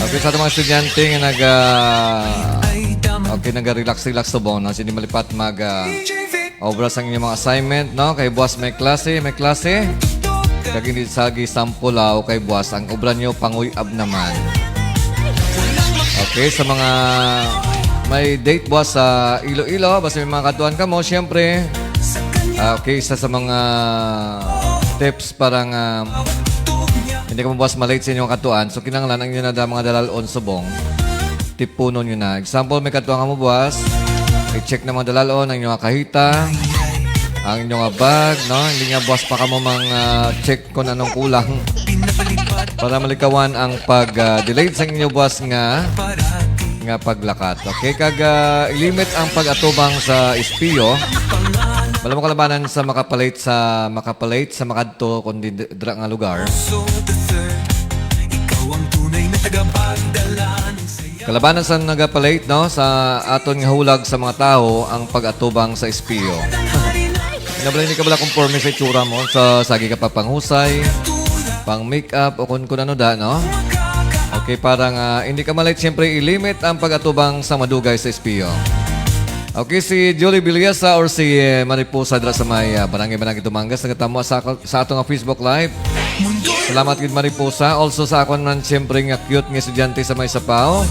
Okay, sa ato mga estudyante nga nag, ah, okay, naga-relax-relax subong, no? Hindi malipat mag, ah, obra sang inyong mga assignment, no? Kay buwas may klase, may klase. Kag hindi sa gisampulaw kay buwas ang obra nyo, panguyab naman. Okay, sa mga may date buwas sa Iloilo, basta may mga katuan kamo, siyempre. Ah, okay, isa sa mga tips para nga hindi ka mabuwas malate sa inyong katuan. So, kinahanglan ang inyo na mga dalal-on subong, tipunon nyo na. Example, may katuan ka mabuwas, i-check na mga dalal-on ang inyong kahita, ang inyong bag, no? Hindi nga buwas pa kamo mang, ah, check kung anong kulang. Para malikawan ang pag, ah, delayed sa inyo buwas nga nga paglakat. Okay, kag, ah, i-limit ang pag-atubang sa espiyo. Wala mo kalabanan sa makapalit sa makapalit sa makadto kundi d-, dra nga lugar. Ikaw ang tunay na tagapagdala ng saya. Kalabanan sa nagapalit, no, sa aton nga hulag sa mga tawo ang pag-atubang sa espiyo. Nabalay ni ka bala konforme sa itsura mo, sa sagi ka pa panghusay, pang make-up, o kung, kung ano da, no? Okay, para nga hindi ka malate, siyempre, i-limit ang pag-atubang sa madugay sa espiyo. Okay, si Julie Villasa or si, eh, Mariposa dira sa may, ah, Barangay Managit Dumangas, nagatamo sa, sa ato nga Facebook Live. Salamat gid, Mariposa. Also sa akon man, siyempre, nga cute nga estudyante sa may Sapaw.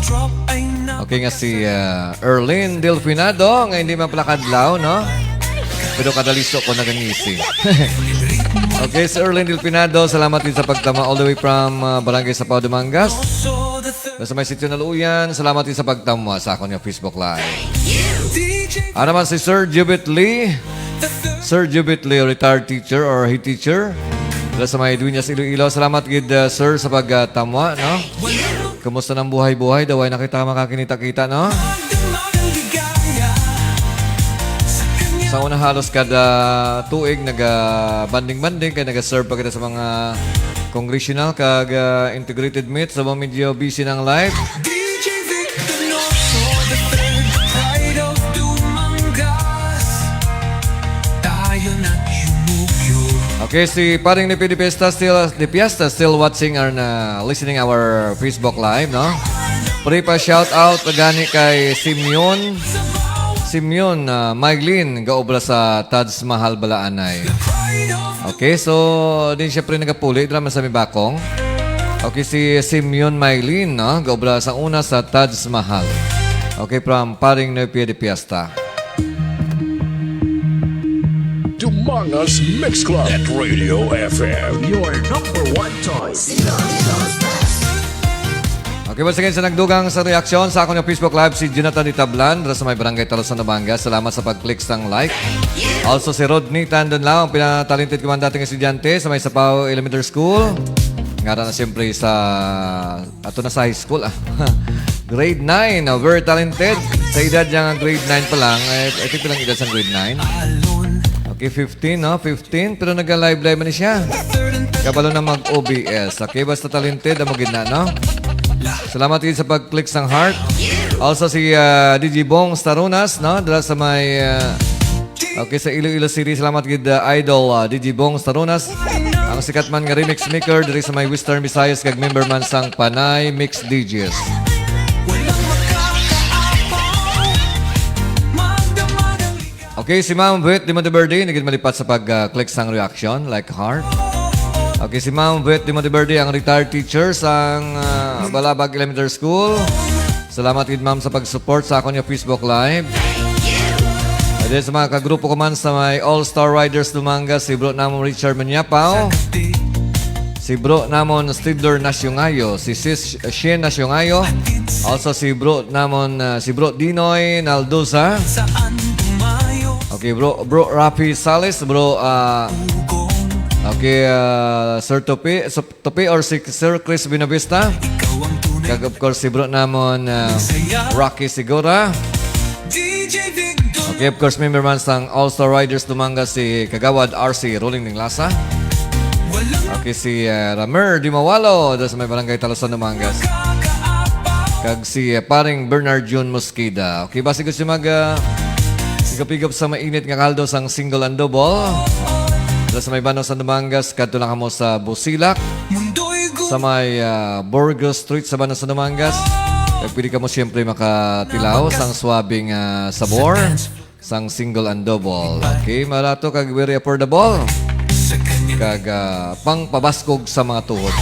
Okay, nga si, ah, Erlene Delfinado, nga hindi man pala kadlaw, no? Pero kadaliso ko nagangisi. Okay, si Erlene Delfinado, salamat din sa pagtama all the way from, ah, Barangay Sapaw, Dumangas. Nasa may sitio na Luyan, salamat din sa pagtama sa akon nga Facebook Live. Ano naman si Sir Jubit Lee? Sir Jubit Lee, retired teacher or head teacher. Dala sa may Dueñas, Iloilo. Salamat gid, ah, sir, sa pagtama, no? Kumusta ng buhay-buhay? Daway na kita makakinita-kita, no? Sa una, halos kada tuig naga-banding-banding kay naga-serve pa kita sa mga congressional kag, ah, integrated meet. So, medyo busy ng life. D J Vic Donoso the third, pride of Dumangas. Tayo na yumugyug. Okay, si Paring Nipi de Fiesta still, de Fiesta still watching and, uh, listening our Facebook Live, no? Pre pa shout out gani kay Simeon. Simeon, uh, Mylene, gaobra sa Taj Mahal Balaanay. Okay, so din siyempre nagapuli dira man sa Mibakong. Okay, si Simeon Mylene, no? Gaobra sa una sa Taj Mahal. Okay, from Paring Nipi de Fiesta. Dumangas Mix Club at Radio F M. Your number one choice. Okay, once again, sa nagdugang sa reaksyon sa akon nga Facebook Live, si Jonathan Itablan, dira sa may Barangay Talusan, Nabangas. Salamat sa pag-click sang like. Also, si Rodney Tandon Lao, ang pinatalented ko man dating estudyante sa may Sapaw Elementary School. Ngara na siyempre sa ato na sa high school, ah. Grade nine, ah, very talented. Sa edad niya nga grade nine pa lang, eh, I think lang edad sa grade nine. Okay, fifteen, no? Fifteen, pero nag-live-live man siya. Kabalo na mag-O B S. Okay, basta talented, amo gid na, no? Salamat gid sa pag-click sang heart. Also si, ah, D J Bong Starunas, no? Dala sa may, ah, Okay, sa Iloilo City, salamat gid, uh, Idol, uh, D J Bong Starunas, ang sikat man nga remix maker diri sa may Western Visayas kag member man sang Panay Mix D Js. Okay, si Ma'am Vet de Monteverde, naging malipat sa pag, uh, click sang reaction, like heart. Okay, si Ma'am Vet de Monteverde, ang retired teacher sang, uh, Balabag Elementary School. Salamat gid, ma'am, sa pag-support sa akon nga Facebook Live. And then sa mga kagrupo ko man sa may All Star Riders Dumangas, si bro namon Richard Manyapaw, si bro namon Stidler Nasyongayo, si sis Shane Nasyongayo, also si bro namon, ah, si bro Dinoy Naldosa. Okay, bro, bro Rafi Salis, bro, ah, okay, ah, Sir Topi, Sir Topi or si Sir Chris Buenavista. Kag of course, si bro namon, ah, Rocky Segura. Okay, of course, member man sang All Star Riders Dumangas, si Kagawad R C Rolling Ninglasa. Si, ah, Ramer Dimawalo, dira sa may barangay Talusan, Dumangas. Kag si, ah, paring Bernard Jun Mosqueda. Okay, basi gusto mag, ah, higop-higop sa mainit nga kaldo sang single and double. Dira sa may Banos, San Dumangas, kadto lang kamo sa Busilak. Sa may, ah, Burgos Street sa Banos, San Dumangas. Kag pwede kamo siyempre makatilaw sang swabing, ah, sabor sang single and double. Okay, marato kag very affordable. Kag, ah, pangpabaskog sa mga tuhod.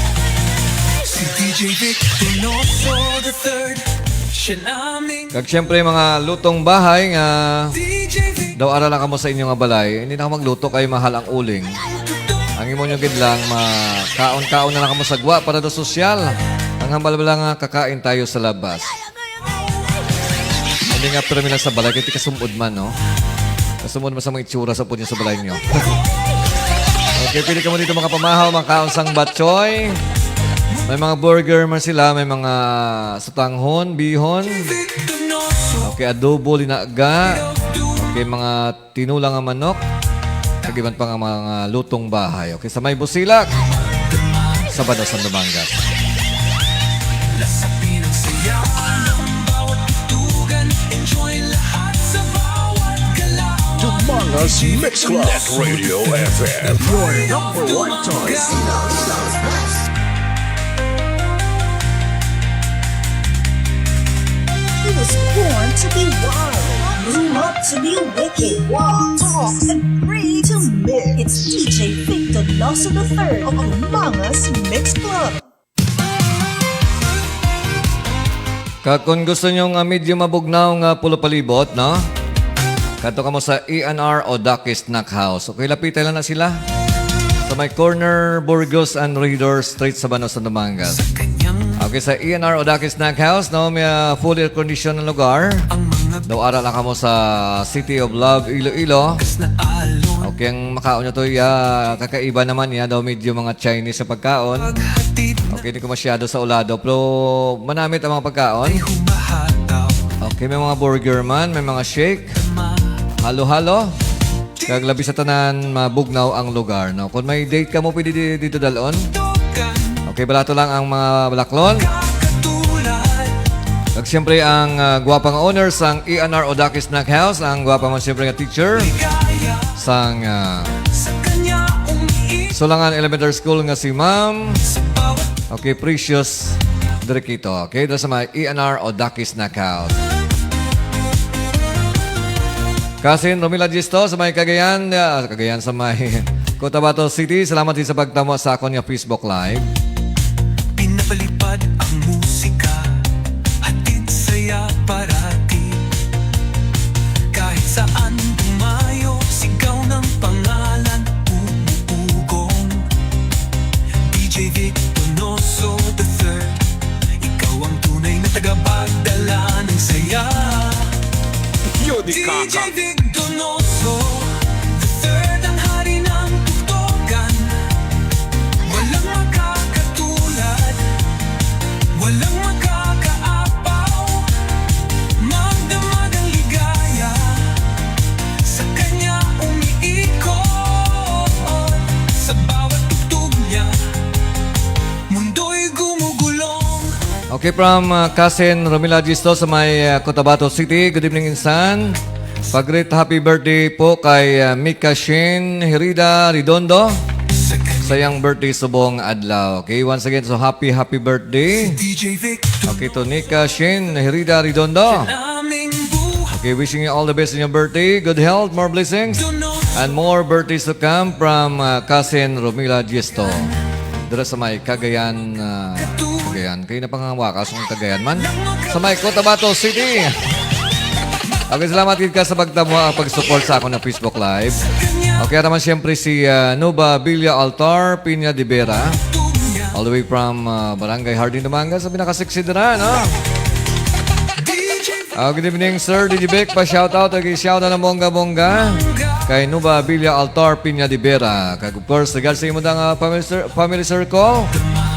Si D J Vic Donoso the third. Siya naming Kag siyempre, mga lutong bahay nga D J Vic. Daw ara lang kamo sa inyo nga balay, hindi na kamo magluto kay mahal ang uling. Ang imo nyo gid lang, makaon-kaon na lang kamo sa gwa para do sosyal. Ang hambal ba lang nga kakain tayo sa labas. Hindi nga, pero mila sa balay, kay kasumod man, no? Kasumod man sa mga itsura sa punyo sa balay nyo. Okay, pwede kamo dito makapamahaw, makaon sang batchoy. May mga burger man sila, may mga sutanghon, bihon. Okay, adobo, linaga. Okay, mga tinula nga manok. Kag iban pa nga mga lutong bahay. Okay, sa may Busilak, sa Banos, San Dumangas. Lasapin ang saya ng bawat tutugan. Enjoy lahat sa bawat galaw. Dumangas Mix Club at Radio F M. Your number one choice. He was born to be wild, grew up to be wicked, wild, tough, and free to mix. It's D J Victor Lasso the third of Mangas Mix Club. Kag kung gusto nyo nga medyo mabugnaw nga pulo palibot, no? Kadto kamo sa E and R Odaki Snack House. Okay, lapitay lang na sila. Sa may corner Burgos and Ridor Street sa Banos, San Dumangas. Okay, sa E and R Odaki Snack House, no? May, ah, full air condition ang lugar. Daw ara lang kamo sa City of Love, Iloilo. Okay, ang makaon nyo to, ya, kakaiba naman, ya, daw medyo mga Chinese sa pagkaon. Okay, hindi ko masyado sa ulado, pero manamit ang mga pagkaon. Okay, may mga burger man, may mga shake. Halo-halo. Kag labi sa tanan, mabugnaw ang lugar, no? Kung may date ka mo, pwede di-, dito dalon. Okay, balato lang ang mga balaklon. Kag siyempre, ang, ah, gwapa nga owner sang E and R Odaki Snack House, ang gwapa man siyempre nga teacher sang, ah, Sulangan Elementary School nga si Ma'am, okay, Precious Diriquito. Okay, dito sa may E and R Odaki Snack House. Kasin Romila Gisto sa may Cagayan, ah, Cagayan sa may Cotabato City. Salamat din sa pagtamo sa akon nga Facebook Live. Pinapalipad ang musika, hatid saya parati. Kahit saan dumayo, sigaw ng pangalan, umuugong. D J Vic Donoso the third, ikaw ang tunay na tagapagdala ng saya. Yo, di D J kaka. Vic Donoso the third, ang hari ng tugtugan. Walang makakatulad, walang makakaapaw. Magdamag ang ligaya, sa kanya umiikot. Sa bawat tugtog niya, mundo'y gumugulong. Okay, from, uh, Cousin Romila Gisto sa may, uh, Cotabato City. Good evening, insan. Pag-greet happy birthday po kay, uh, Mika Shane Herida Redondo sa iyang birthday subong adlaw. Okay, once again, so happy, happy birthday. Okay, to Mika Shane Herida Redondo. Okay, wishing you all the best in your birthday. Good health, more blessings, and more birthdays to come from, uh, Cousin Romila Gisto. Dira sa may Cagayan, uh, Cagayan. Kayo na pangawakas ng Cagayan man. Sa may Cotabato City. Okay, salamat gid ka sa pagtamo, ah, pag-support sa akon nga Facebook Live. Okay, naman siyempre si, ah, Nuba Villa Altar Piña de Vera. All the way from, ah, Barangay Hardin, Dumangas. Sa pinaka-sexy dira, no? Ah, good evening, Sir D J Vic. Pa-shoutout, okay, shoutout ng bongga-bongga kay Nuba Villa Altar Piña de Vera. Kag, of course, regards sa imo nga family, cir-, family circle,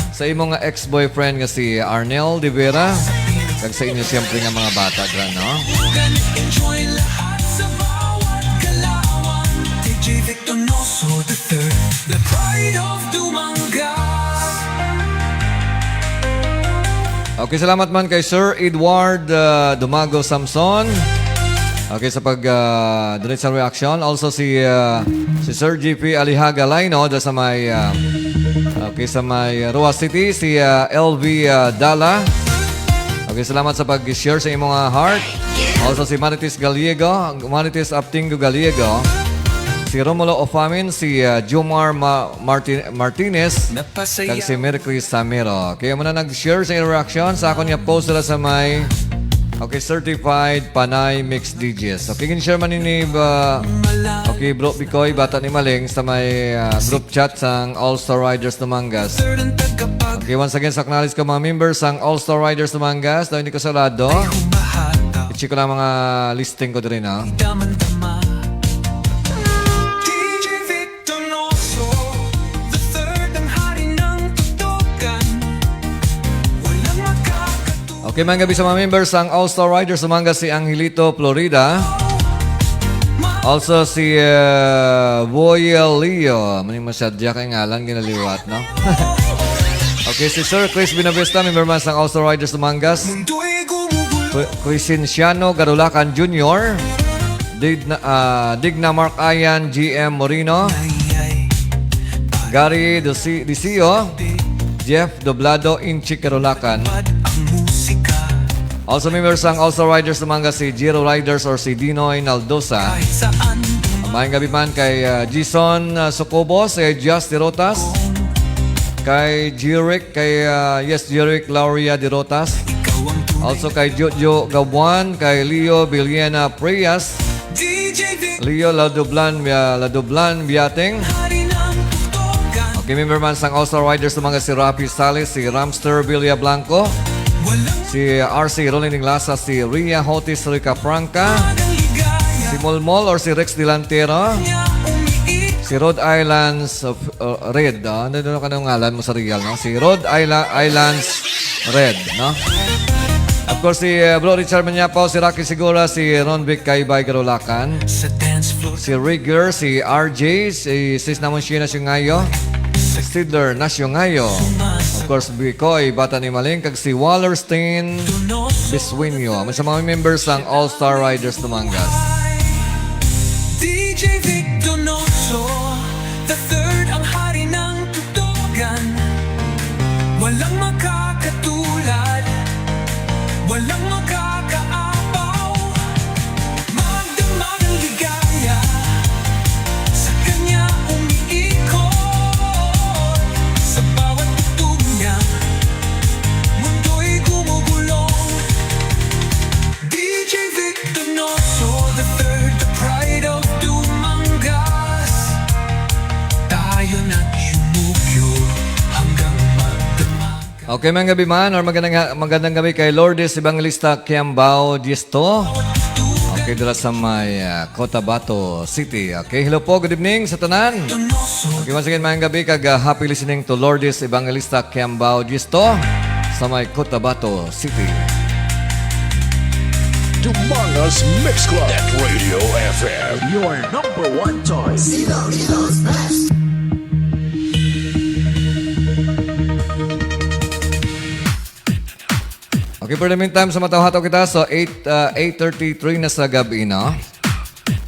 sa imo nga ex-boyfriend nga si Arnel de Vera, kag sa inyo siyempre nga mga bata dira, no? Enjoy lahat sa bawat galawan. D J Vic Donoso the third, the pride of Dumangas. Okay, salamat man kay Sir Edward, ah, Dumago Samson. Okay, sa pag, ah, donate sa reaction. Also si, ah, si Sir G P Alihaga Laino, da sa may, ah, okay, sa may Roxas City, si, ah, L V, ah, Dala. Okay, salamat sa pag-share sa imong, ah, heart. Also si Marites Gallego, Marites Aptingo Gallego, si Romulo Ofamin, si, ah, Jomar Ma-, Martin-, Martinez, kag si Mercury Samero. Kaya mo na nag-share sa reaction sa akon nga post dira sa may, okay, certified Panay Mix D Js. Okay, gin-share man ini ba? Okay, Bro Bikoy, Bata ni Maling, sa may, ah, group chat sang All Star Riders Dumangas. Okay, once again, sa acknowledge ko mga members sang All Star Riders Dumangas, daw hindi ko sarado. I-check ko lang mga listing ko diri na. Okay, mga gabi sa mga members sang All Star Riders Dumangas, si Angelito Florida. Also si, uh, Boy Leo. Maning masyadya kay ngalan ginaliwat, no? Okay, si Sir Chris Binavista, member man sang All Star Riders Dumangas. Cre-, Crescenciano Garulacan Junior. Digna, ah, Digna Mark Ayan, G M Moreno. Gary Dosi-, Disio. Jeff Doblado, Inchik Garulacan. Also, member sang All Star Riders Dumangas, si Giro Riders or si Dinoy Naldosa. Maayong gabi man kay, ah, Jason, ah, Sucobos, kay Just Derotas, kay Jeric, kay, ah, yes, Jeric Lauria Derotas. Also kay Jojo Gabuan, kay Leo Biliana Prias, Leo Ladublan, ah, Ladublan Biateng. Okay, member man sang All Star Riders, mga si Rafi Salis, si Ramster Villablanco, si R C Rolling Inglasa, si Ria Hotis Rica Franca, si Molmol or si Rex Delantero, si Rhode Islands of, uh, Red. Ah, ano, ano ka nang ngalan mo sa real, no? Si Rhode Isla-, Islands Red, no? Of course, si, uh, Bro Richard Manyapaw, si Rocky Sigura, si Ron Vic Kaibay Garulacan, si Rigger, si R J, si Sis namon Sheena Siungayo, si Sidler Nasiungayo. Of course, Bicoy, Bata ni Maling, kag si Wallerstein Bisueño. Amo sa mga members sang All Star Riders Dumangas. D J Vic Donoso, the third, ang hari ng tugtugan. Walang makakatulad, walang makakaapaw. Magdamag ang ligaya, sa kanya umiikot. Sa bawat tugtog niya, mundo'y gumugulong. D J Vic Donoso the third, the pride of Dumangas. Tayo na't yumukyo hanggang magdamag. Okay, magandang gabi man, or magandang, magandang gabi kay Lourdes Evangelista Kiambao Diesto. Okay, dira sa may, ah, Cotabato City. Okay, hello po, good evening sa tanan. Okay, once again, magandang gabi kag, ah, happy listening to Lourdes Evangelista Kiambao Diesto sa may Cotabato City. Dumangas Mix Club at Radio F M, your number one choice. Okay, for the meantime, sa matawhataw kita, so eight, uh, eight thirty-three na sa gabi, no?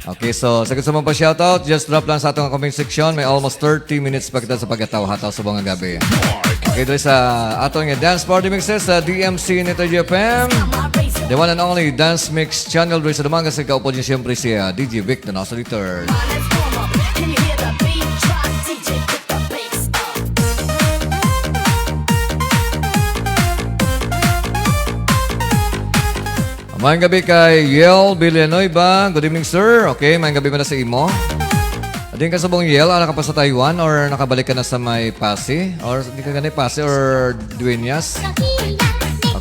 Okay, so sa gusto mo pa shoutout, just drop lang sa atong comment section. May almost thirty minutes pa kita sa pagkataw-hataw sa mga gabi. Okay, diri sa atong dance party mixes sa D M C Nito G F M. The one and only Dance Mix Channel diri sa Dumangas, sa kaupod niya siyempre si, uh, D J Vic Donoso the third. Maayong gabi kay Yel Villanueva. Good evening, sir. Okay, maayong gabi man na sa imo. Diin ka subong, Yel? Ah, naka pa sa Taiwan or nakabalik ka na sa may Passi? Or di ka gani Passi or Dueñas?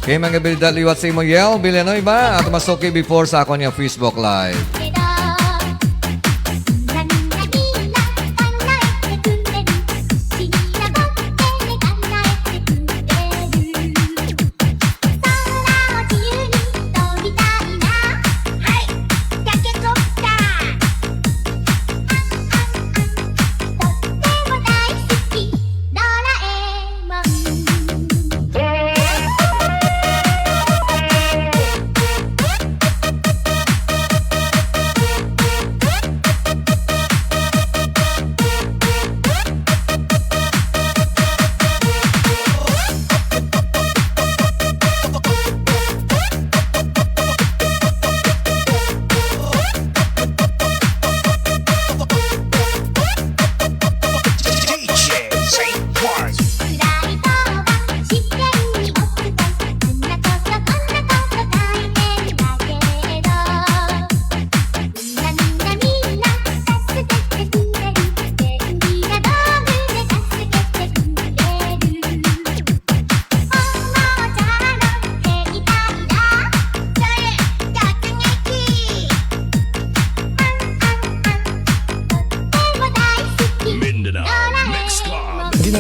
Okay, maayong gabi da liwat sa imo, Yel Villanueva. At masuki before sa akon nga Facebook Live.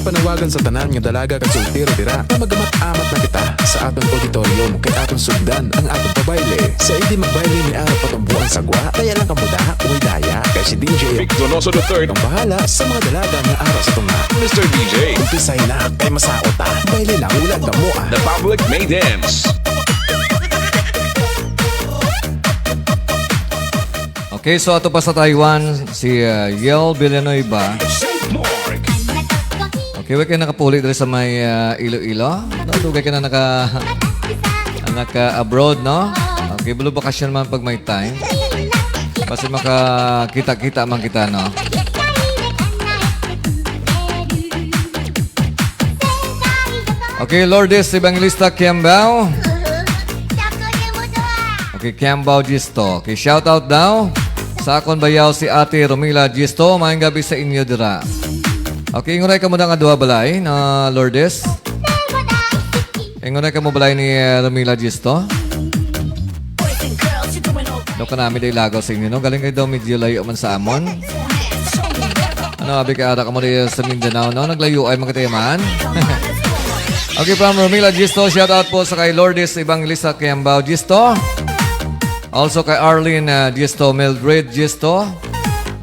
Panawagan sa tanan nga dalaga kag soltero dira nga magamat-amat na kita sa aton auditorium kay aton sugdan ang aton pabayle. Sa hindi magbayle ni ara pa tong buang sagwa, kaya lang kamo da, way daya. Kay si D J Vic Donoso the third ang bahala sa mga dalaga nga ara sa tunga. Mister D J. Umpisay na, kay masaot ta. Bayle lang, wala damo ah. The public may dance. Okay, so ato pa sa Taiwan, si, uh, Yel Villanueva. Okay, wala kayo nakapuli diri sa may, uh, Iloilo. No, dugay ka na naka, naka-abroad, no? Okay, bulo bakasyon man pag may time. Basta makakita-kita man kita, no? Okay, Lourdes Evangelista Kiambao. Okay, Kiambao Gisto. Okay, shout out daw sa akon bayaw si Ate Romila Gisto. Maayong gabi sa inyo dira. Okay, ingon na kamo na nga duha balay na Lourdes. Ingon na kamo balay ni, eh, Romila Gisto. Do ka namin day lagaw sa inyo, no? Galing kayo daw medyo layo man sa amon. Ano, abi ka ara kamo day sa Mindanao, no? Naglayo ay magkatayaman. Okay, from Romila Gisto, shout out po sa kay Lourdes Evangelista Kiambao Gisto. Also kay Arlene, uh, Gisto, Mildred Gisto,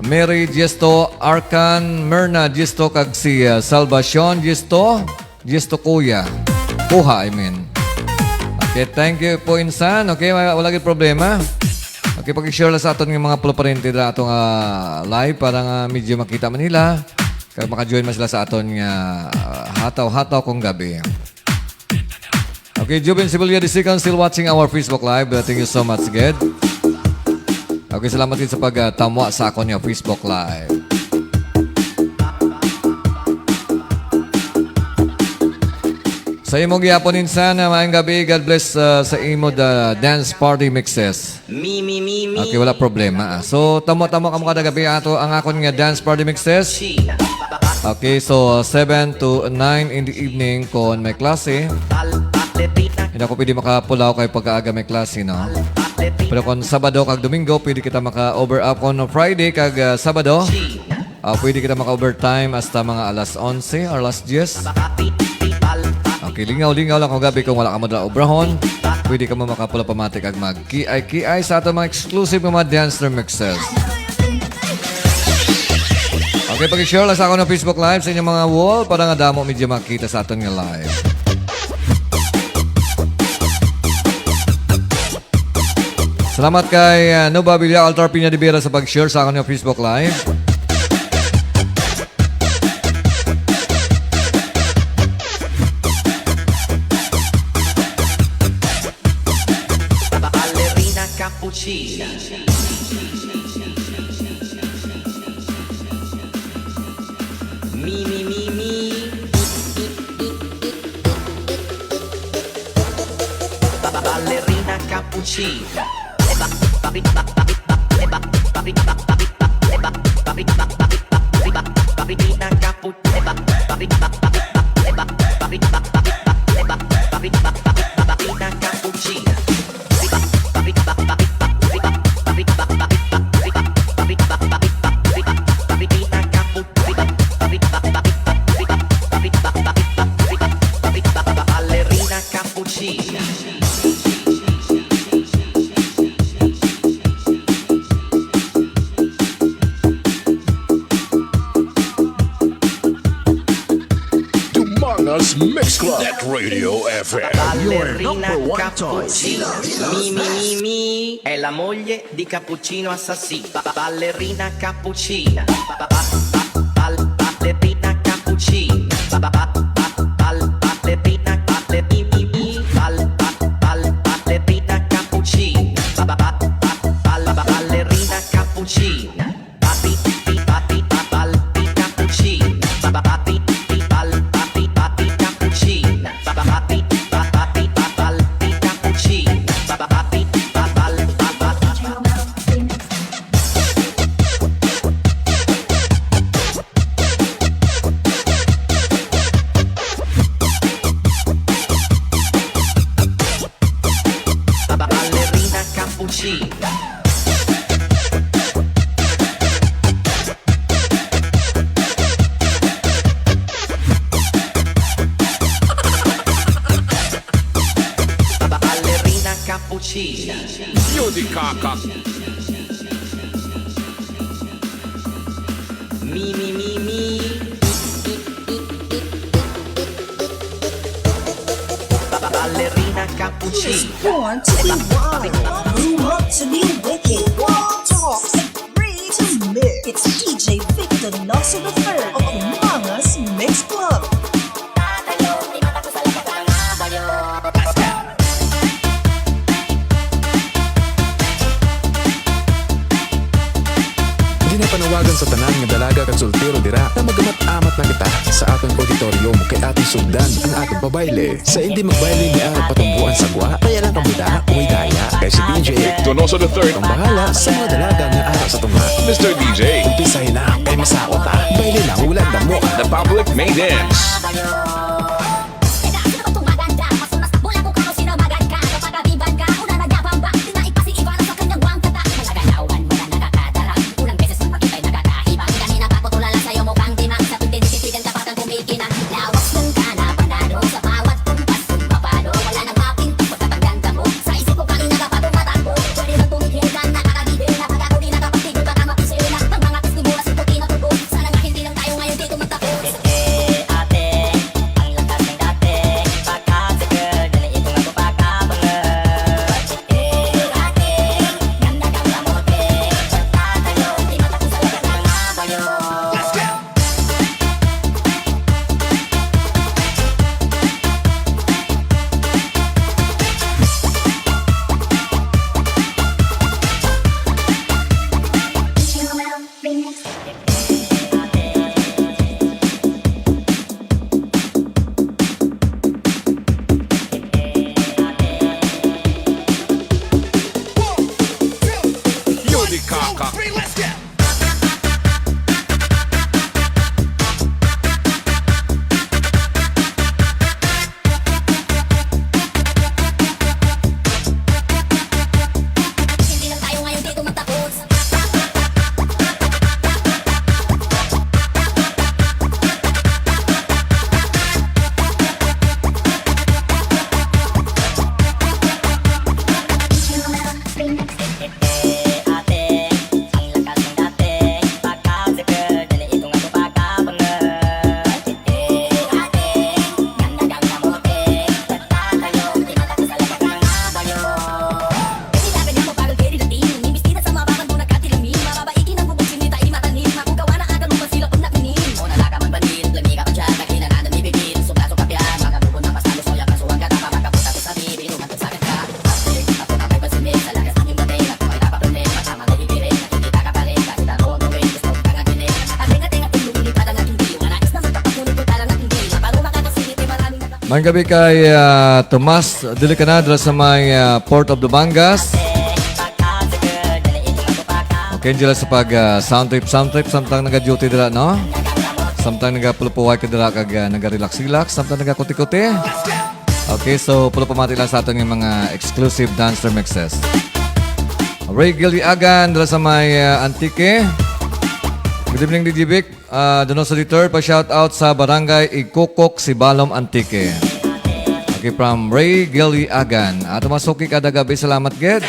Mary Gisto, Arcan, Myrna Gisto, kag si, uh, Salvacion Gisto. Gisto Kuya. Kuha, I mean. Okay, thank you po, insan. Okay, wala, wala gid problema. Okay, pag-share lang sa aton nga mga puluparente na ato nga live para nga medyo makita man nila. Kag maka-join man sila sa aton nga, ah, hataw-hataw kung gabi. Okay, Jubin Sibulia the second still watching our Facebook Live. Uh, thank you so much, Ged. Okay, salamat din sa pagtamwa sa akon nga Facebook Live. Sa imo gyapon, insan, uh, maayong gabi. God bless, uh, sa imo the dance party mixes. Mi, mi, mi, mi. Okay, wala problema, ah. So, tamo-tamo kamo kada gabi ato ang akon nga dance party mixes. Okay, so, uh, seven to nine in the evening kon may klase. Hindi ako pwede makapulaw kay pagkaaga may klase, no? Pero kon Sabado kag Domingo, pwede kita maka-over up. Kon Friday kag, uh, Sabado, ah, pwede kita maka-overtime hasta mga alas onse or alas diyes. Okay, lingaw-lingaw lang kung gabi kung wala ka mo dala obrahon. Pwede ka mo makapula pamati kag mag-kiay-kiay sa ato mga exclusive nga mga dance remixes. Okay, pag-share lang sa ako ng Facebook Live sa inyong mga wall para nga damo medyo makita sa aton nga live. Salamat kay, ah, Nova Villa Altar Piña de Vera sa pag-share sa akon nga Facebook Live. Ballerina Cappuccina. Mi, mi, mi, mi. Ballerina cappuccina. Ballerina cappu-, ballerina cappuccina. Ballerina cappuccina. Dumangas Mix Club at Radio F M. Your number one choice. Mi, mi, mi, mi, è la moglie di Cappuccino Assassino. Ba-, ba-, ballerina cappuccina. Ba-, ba-, ba-, ba-, bal-, ballerina cappuccina. Ba-, ba-, ba-, ba-, bal-, ballerina, balle-, mi, mi, mi. Bal-, ba-, bal-, ballerina cappuccina. Ba-, ba-, ba-, ba-, bal-, ba-, ballerina cappuccina. Ba-, bi-, bi-, ba-, bi-, ba-, bal-, bi-, cappuccina. Ba-, ba-, ba-, bi-, bi-, bal-, ba-, bi-, ba-, bi-, cappuccina. Ba-, ba-ba-bi, ba-ba-bi, ba-bal-bi, cappuccina. Ba-ba-ba-bi, ba-bal, ba-bal. Ba-ba-ballerina cappuccina. Cappuccino. Yo di kaka. Mi, mi, mi, mi. Ba-, ba-, ballerina cappuccino. Born to be wild, grew up to be wicked. Talks, reads, and lives. It's D J Victor Nelson the third of Mangas Mix Club. Ginapanawagan sa tanan nga dalaga kag soltero dira nga mag-amat-amat na kita sa aton auditorium kay aton sugdan ang aton pabayle. Sa hindi magbayle ni ara patumboan sa gwa, kaya lang kamo da, umay daya. Kay si D J Donoso the third ang bahala sa mga dalaga nga ara sa tunga. Mister D J, umpisahin na, kay masaot ta. Bayle lang, wala damo. The public may dance. Yo di kaka. Maayong gabi kay, ah, Tomas Dilicanadra sa may, ah, Port of Dumangas. Okay, dila sa pag, ah, sound trip, sound trip, samtang naga-duty dira, no? Samtang nagapulupuway ka dira kag, ah, naga-relax-relax, samtang nagakuti-kuti. Okay, so pulo pamati lang sa aton nga mga exclusive dancer mixes. Ray Giliagan dira sa may, ah, Antique. Good evening, D J Vic. Ah, Donoso the third, pa-shout out sa Barangay Igkukok, Sibalom, Antique. Okay, from Ray Giliagan. Ato masuki kada gabi. Salamat gid.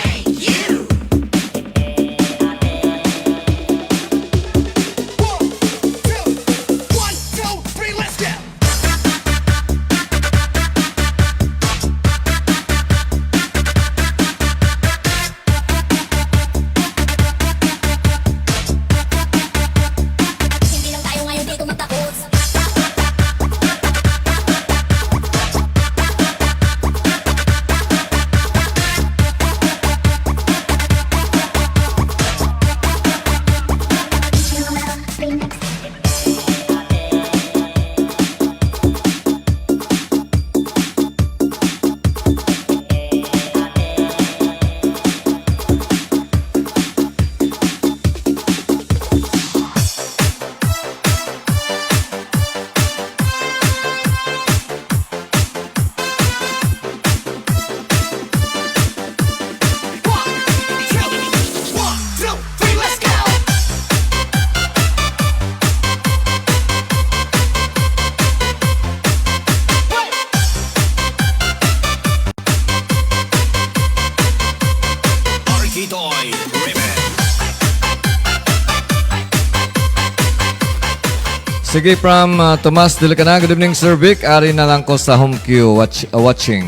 Sige, from, uh, Tomas Dilicana. Good evening, Sir Vic. Ari na lang ko sa home queue watch, uh, watching.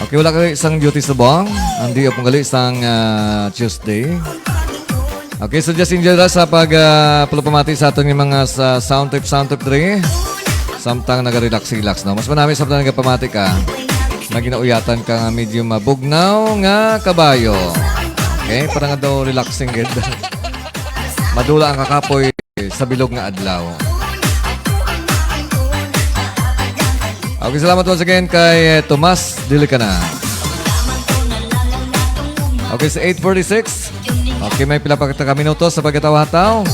Okay, wala kay sang duty subong. Ang di up gali sang, uh, Tuesday. Okay, so just enjoy ra sa pag, uh, pagpamati sa aton nga mga sa sound trip, sound trip diri. Samtang naga-relax, relax, no? Mas manami samtang nagapamati ka. Nga ginauyatan ka nga medyo mabugnaw nga kabayo. Okay, para nga daw relaxing gid. Madula ang kakapoy sa bilog nga adlaw. Okay, salamat once again kay, eh, Tomas Dilicana. Okay, sa eight forty-six. Okay, may pila pa kita ka minuto sa pagkatawa-taw.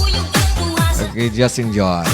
Okay, just enjoy.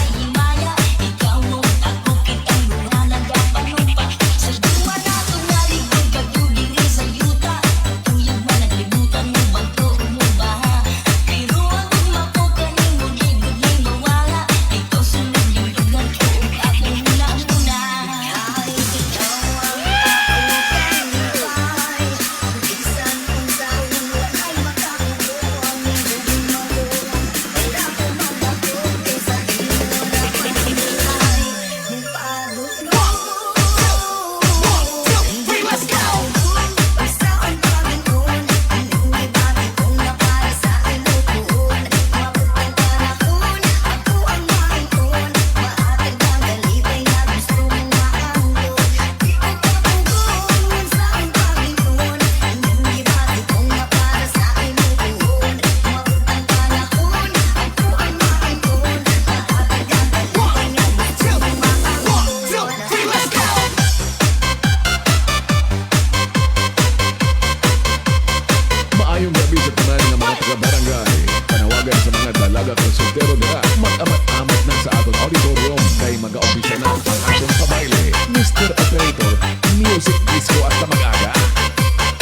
Maayong gabi sa tanan nga mga taga-barangay. Panawagan sa mga dalaga kag soltero dira, mag-amat-amat na sa aton auditorium kay mag-aumpisa na ang aton pabayle. Mister Operator, music disco hasta mag-aga.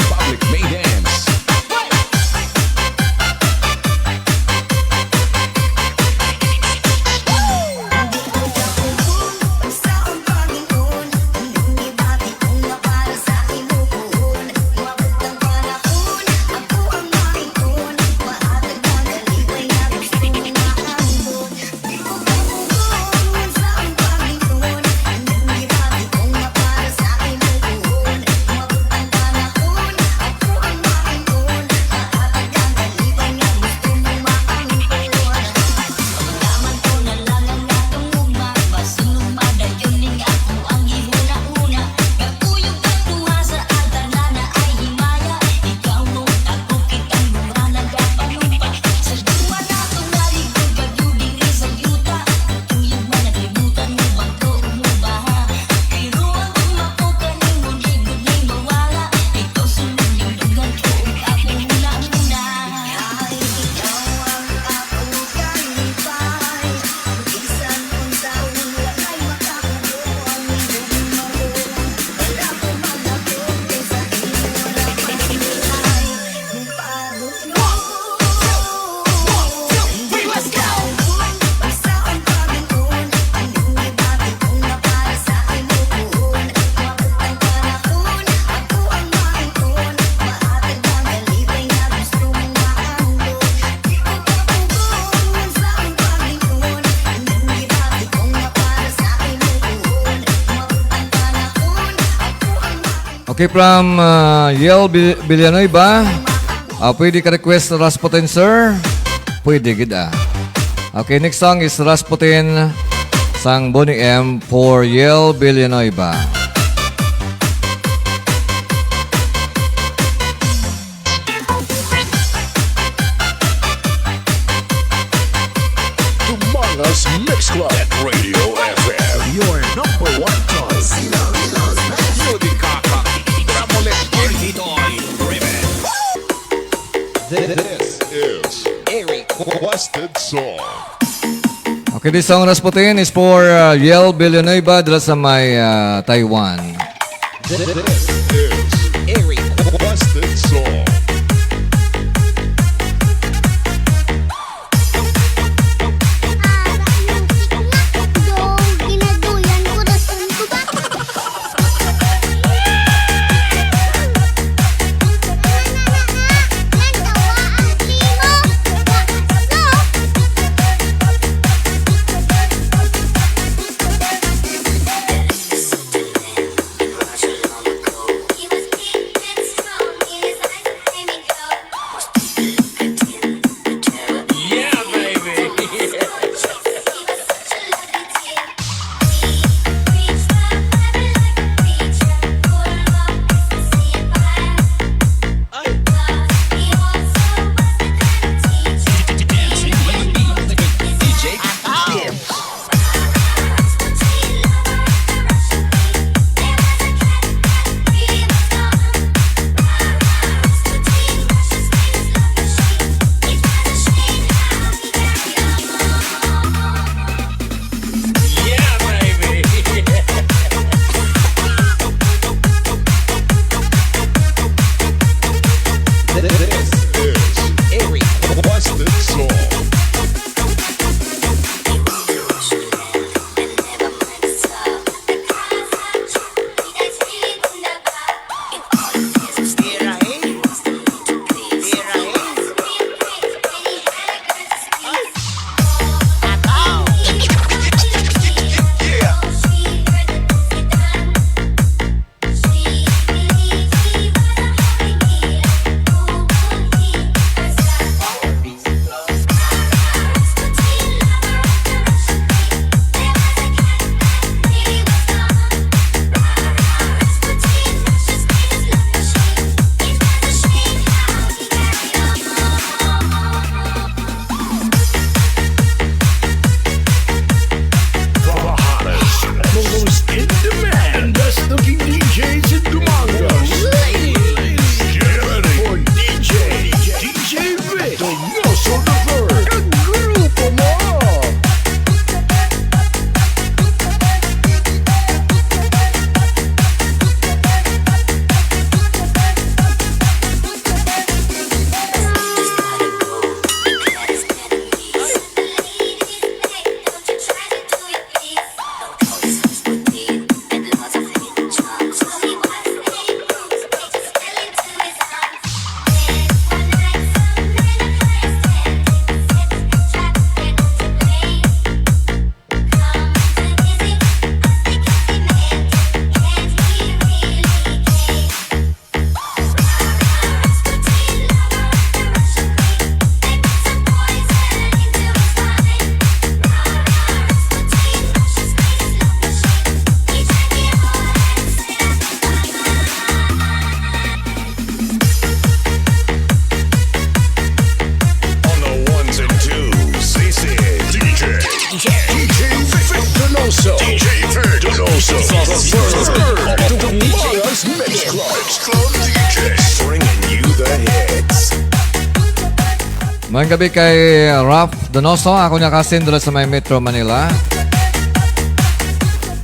Public Maidens. Okay, from, uh, Yel Bi-, Villanueva. Ah, pwede ka request Rasputin, sir? Pwede gid, ah. Okay, next song is Rasputin sang Boney M for Yel Villanueva. Tumangas Mix Club at Radio F M, your number one choice. Music Kaka, Ramolet, Kitoy, Remix. This is a requested song. Okay, this song, Rasputin, is for, uh, Yel Villanueva, dira sa may, uh, Taiwan. This is a requested song. Club D J, bringing you the hits. Maayong gabi kay Ralph Donoso, ako nga kasin dula sa may Metro Manila.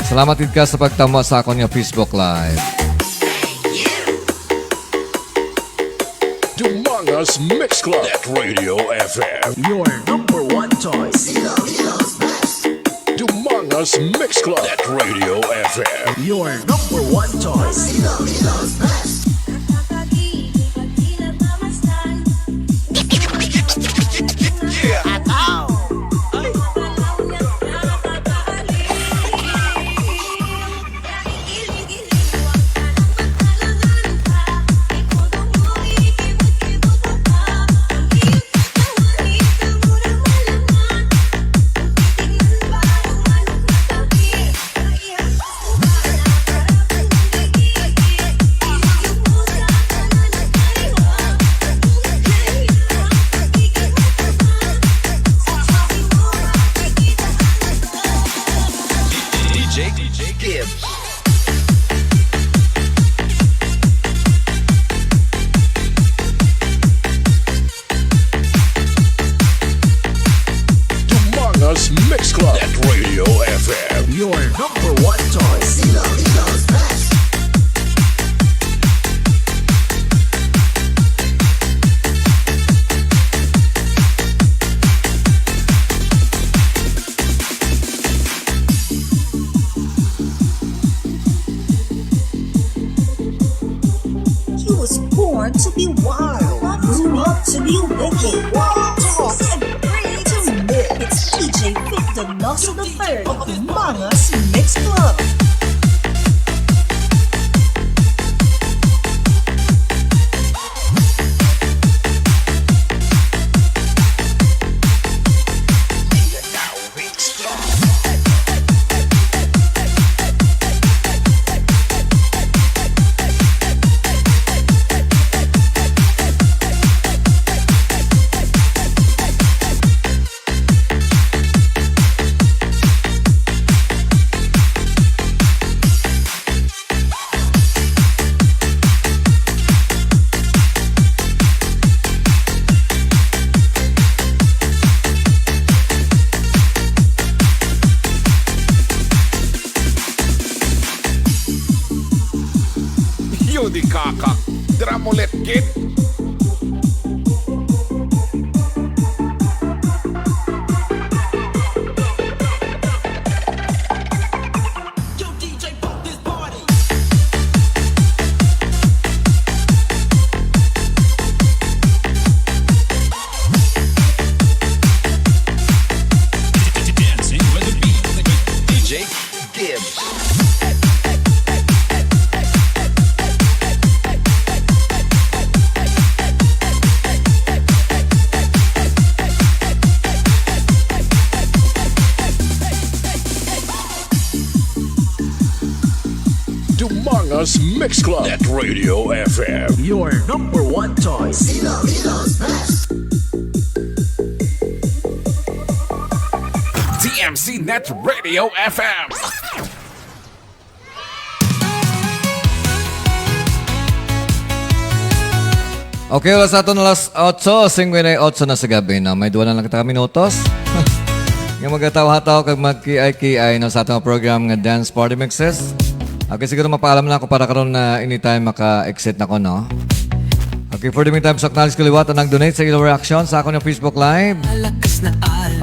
Salamat gid ka sa pagtamo sa akon nga Facebook Live. Dumangas Mix Club at Radio F M. Your number one choice. Dumangas Mix Club at Radio F M. Your number one choice. D J Gibbs. Dumangas Mix Club at Radio F M. Your number one choice. He was born to be wild, grew up to be wicked, tough and brave to live. It's D J Victor Nelson the third of the Mangas Mix Club. Yun di kaka. Dramulet kid. Dancing with the beat, D J Gibbs. Dumangas Mix Club at Radio F M. Your number one choice. Ilocos Best. D M C Net Radio F M. Okay, oras naton alas otso singkwenta y otso na sa gabi, no? May duwa na lang kita ka minutos. Nga magataw-hataw kag magkiay-kiay, no, sa atong program nga Dance Party Mixes. Okay, siguro mapaalam na ako para karon na anytime maka-exit na ko, no? Okay, for the meantime, sa acknowledge ko liwat ang nag-donate sa ilang reaction sa akon nga Facebook Live.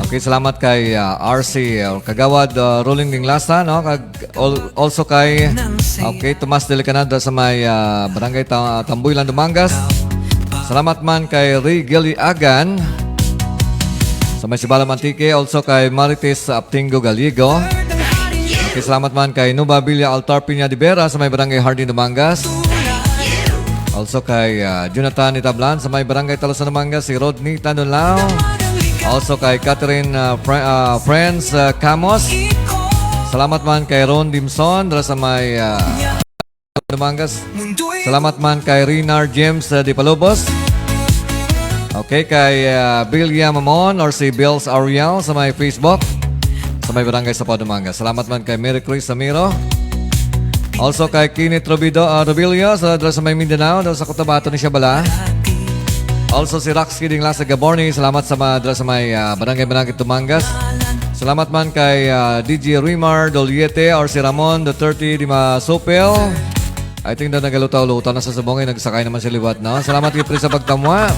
Okay, salamat kay, ah, R C, uh, Kagawad, uh, Rolling Dinglasa, no? Kag al-, also kay, okay, Tomas Delicanada sa may, ah, Barangay Ta-, Tambuy, Landumangas. Salamat man kay Ray Giliagan sa may Sibalom, Antique. Also kay Marites Aptingo Gallego. Okay, salamat man kay Nuba Villa Altar Piña de Vera sa may Barangay Hardin, Dumangas. Also kay, ah, Jonathan Itablan sa may Barangay Talusan, Dumangas, si Rodney Tanunlao. Also kay Catherine, ah, Fra-, ah, Friends, ah, Camos. Salamat man kay Ron Dimson dira sa may, ah, Dumangas. Salamat man kay Rinar James, ah, Di Palubos. Okay, kay, ah, Bilia Mamon or si Bills Ariel sa may Facebook, sa may Barangay Sapaw, Dumangas. Salamat man kay Mary Chris Samiro. Also kay Kenneth Robido, ah, Robillo, sa dira sa may Mindanao, dira sa Cotabato ni siya bala. Also si Rax Kiding Lasa Gaborni, salamat sa mga dira sa may, ah, Barangay Manakit, Dumangas. Salamat man kay, ah, D J Rimar Doliete or si Ramon Duterte di Masupil. I think daw nagalutaw-lutaw na sa subong, eh, nagsakay naman sa liwat, no? Salamat kay Pre sa pagtamwa.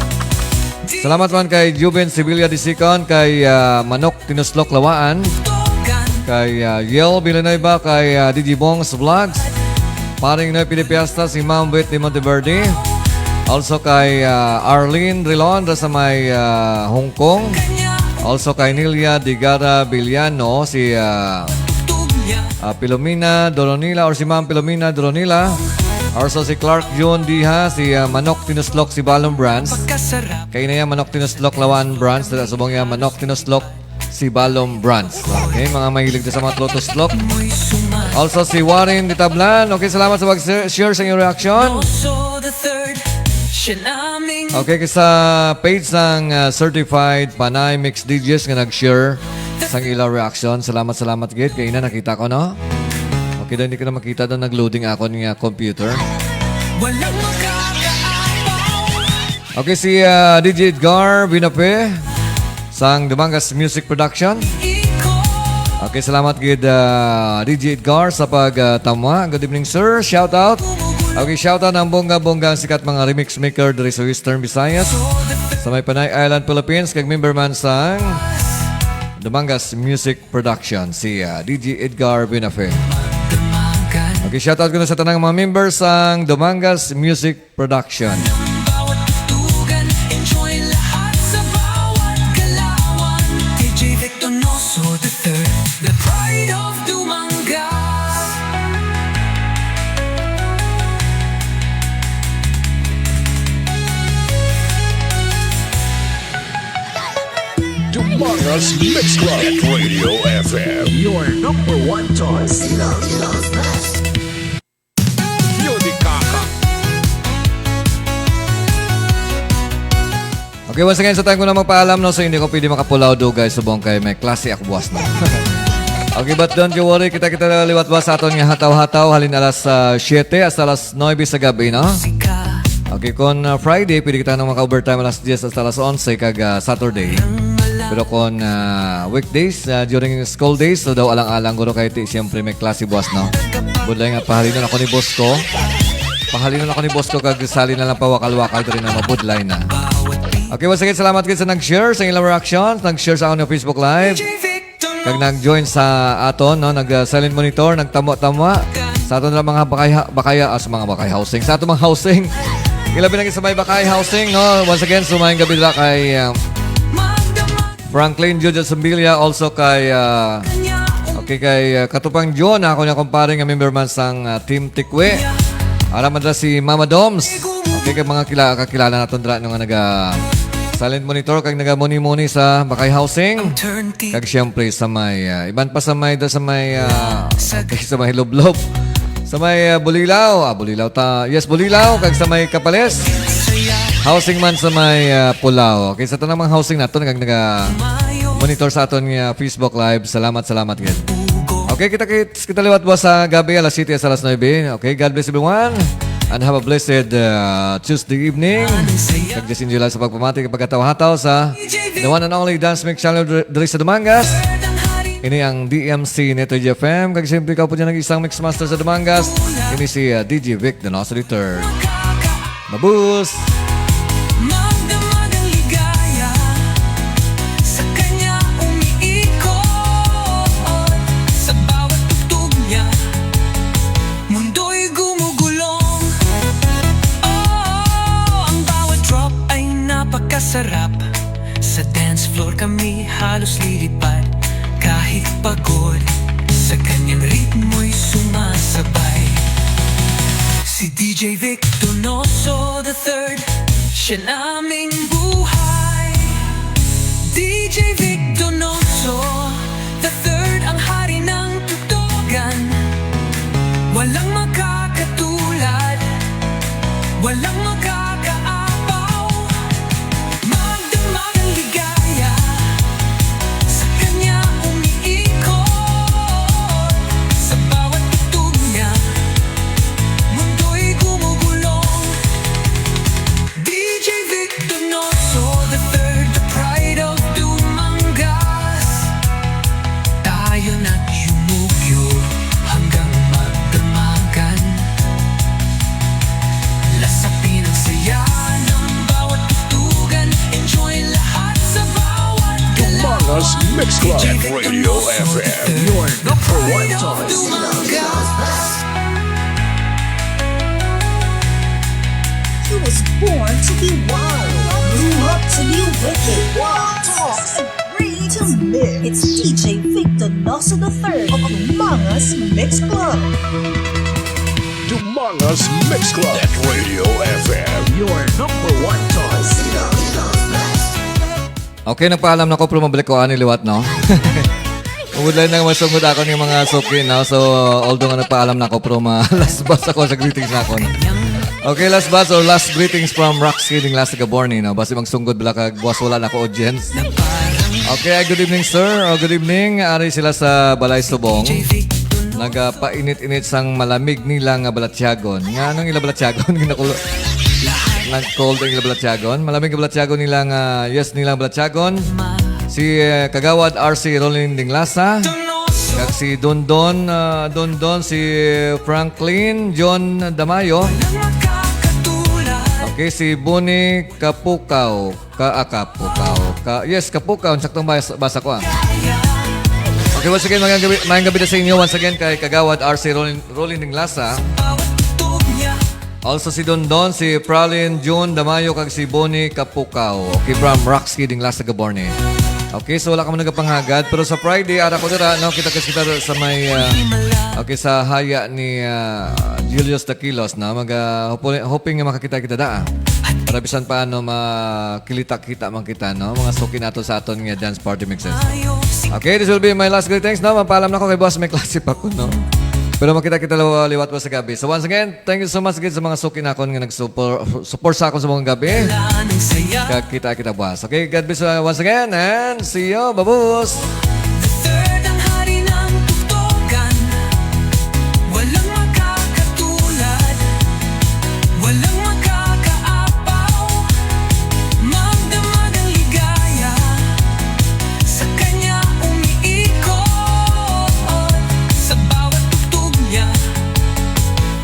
Salamat man kay Juben Sevilla the second, kay, ah, Manok Tinuslok Lawaan, kay, ah, Yel Villanueva, kay, ah, D J Bong sa Vlogs. Paring Noy Pinipiesta, si Ma'am Whitney Monteverde. Also kay, ah, Arlene Rilon, dira sa may, ah, Hong Kong. Also kay Nilia Digara Villano, si, ah, ah, Filomena Doronila or si Ma'am Filomena Doronila. Also si Clark John Diha, si, ah, Manok Tinuslok, si Balong Brands. Kay na yan, Manok Tinuslok, Lawan Brands. Dala subong yan, Manok Tinuslok, si Balong Brands. Okay, mga mahilig na sa mga tuslok. Also si Warren Ditablan. Okay, salamat sa pag-share sa inyong reaction. Okay, sa page sang, ah, Certified Panay Mix D Js nga nag-share sang ila reaction. Salamat, salamat gid. Kay ina nakita ko, no? Okay daw, hindi ko na makita daw, nag-loading ako nga computer. Walang makakaapaw. Okay, si, ah, D J Edgar Binape sang Dumangas Music Production. Okay, salamat gid, ah, D J Edgar sa pag, ah, tamwa. Good evening, sir. Shout out. Okay, shout out ang bongga-bongga ang sikat mga remix maker diri sa Western Visayas, sa may Panay Island, Philippines, kag member man sang Dumangas Music Production, si, ah, D J Edgar Binafe. Okay, shoutout ko na sa tanang mga members sang Dumangas Music Production. Bawat tutugan, enjoy lahat sa bawat galawan. D J Vic Donoso the third, the pride of Dumangas. Dumangas Mix Club, Radio F M. Your number one choice. Yo, di kaka. Okay, once again, sa time ko na magpaalam, no, so hindi ko pwede makapulaw do, guys, subong kay may klase ako buwas na. Okay, but don't you worry, kita-kita na liwat ba sa aton nga hataw-hataw, halin alas, ah, siete hasta alas nuebe sa gabi, no? Okay, kung, ah, Friday, pwede kita nang maka-overtime alas diyes hasta alas onse, kag, ah, Saturday. Pero kung, ah, weekdays, ah, during school days, so daw alang-alang guro kay ti, siyempre may klase buwas, no? Budlay nga, pahalinon ako ni boss ko. Pahalinon ako ni boss ko, kag sali na lang pawakal-wakal, diri na mabudlay na. Okay, once again, salamat gid sa nag-share sa ilang reactions, nag-share sa akong Facebook Live. Kag nag-join sa aton, no, nag, uh, silent monitor, nagtamo-tamo sa aton nga mga bakay ha-, bakaya, ah, sa mga bakay housing, sa aton mga housing. Ilabi na sa may bakay housing, no. Once again, sumayong gabi dira kay, um, Franklin Judge Sumbilia, also kay, uh, okay, kay, uh, Katupang John, ako niya kumpare nga member man sang, uh, Team Tikwe. Ara man dira si Mama Doms. Okay, kay mga kila-, kakilala naton dira, no, nga naga silent monitor kag naga muni-muni sa bakay housing. Kag siyempre sa may, ah, iban pa sa may, da sa may, ah, okay, sa may Lublob. Sa may, ah, Bulilaw. Ah, Bulilaw ta. Yes, Bulilaw. Kag sa may Kapales. Housing man sa may, ah, Pulao. Okay, sa tanang mga housing naton, kag naga-monitor sa aton nga Facebook Live. Salamat, salamat gid. Okay, kita-kits kita liwat buwas sa gabi, alas siyete hasta alas nuebe. Okay, God bless everyone. And have a blessed, uh, Tuesday evening. Kag just enjoy lang sa pagpamati kag pagkatawa-hataw sa the one and only Dance Mix Channel dr-, diri sa Dumangas. Ini ang D M C Neto J F M. Kag siyempre, ikaw po dyan ang isang mix master sa Dumangas. Ini si, uh, D J Vic Donoso the third. Mabus! Magdamag ang ligaya, sa kanya umiikot. Sa bawat tugtog niya, mundo'y gumugulong. Oh, ang bawat drop ay napakasarap. Sa dance floor kami halos lilipad. Kahit pagod, sa kanyang ritmo'y sumasabay. Si D J Vic Donoso the third, siya naming buhay. D J Vic Donoso the third, ang hari ng tugtugan. Walang makakatulad, walang makakaapaw. Magdamag ang ligaya, sa kanya umiikot. Sa bawat tugtog niya, Mix Club at Radio F M. Your number one choice. He was born to be wild, grew up to be wicked. Wild talks, ready to mix. It's D J Victor Nosso the third of Mangas Mix Club. Dumangas Mix Club at Radio F M. Your number one choice. Okay, nagpaalam na ko, pero mabalik ko ani liwat, no? Umudlay na masungod ako ng mga suki, no? So, although nga nagpaalam na ko, pero ma-last bus ako sa greetings na ako. Okay, last bus or last greetings from Roxy ding last Gaborni, no? Basi magsungod bala kag buwas wala na ko audience. Okay, good evening, sir. O, good evening. Ari sila sa Balay Subong. Nagapainit-init sang malamig nila nga balatyagon. Nga anong ila balatyagon? Ginakulo. Nag-cold ang ila balatyagon. Malamig nga balatyagon nila nga, yes, nila balatyagon. Si eh, Kagawad R C Rolin Dinglasa. Kag si Dondon, ah, Dondon, si Franklin John Damayo. Okay, si Boni Kapukaw. Ka, ah, Kapukaw. Ka, yes, Kapukaw. Saktong basa, basa ko, ah. Okay, once again, mayang gabi, mayang gabi na sa inyo. Once again, kay Kagawad R C Rolin, Rolin Dinglasa. Also si Dondon, si Pralin June Damayo, kag si Bonnie Kapukaw. Okay, from Roxy Dinglasa, Gaborne. Okay, so wala ka man nagapanghagad, pero sa Friday, ara ko dira, no, kita kita sa may, ah, okay, sa haya ni ah, Julius Daquilos, no, mag, ah, hopefully- hoping nga makakita kita daa. Para bisan pa ano, makilita-kita man kita, no, mga suki nato sa aton nga dance party mixes. Okay, this will be my last greetings, no. Mapaalam na ko kay boss, may klase pa ko, no. Pero makita kita liwa- liwat pa sa gabi. So once again, thank you so much again sa mga suki nakon nga nag-support support sa akon sa mga gabi. Kag kita kita buwas. Okay, God bless uh, once again and see you. Babus! Third ang hari ng tuktokan. Walang makakatulad. Walang makakaapaw. Magdamag ang ligaya. Sa kanya umiikot. Sa bawat tugtog niya.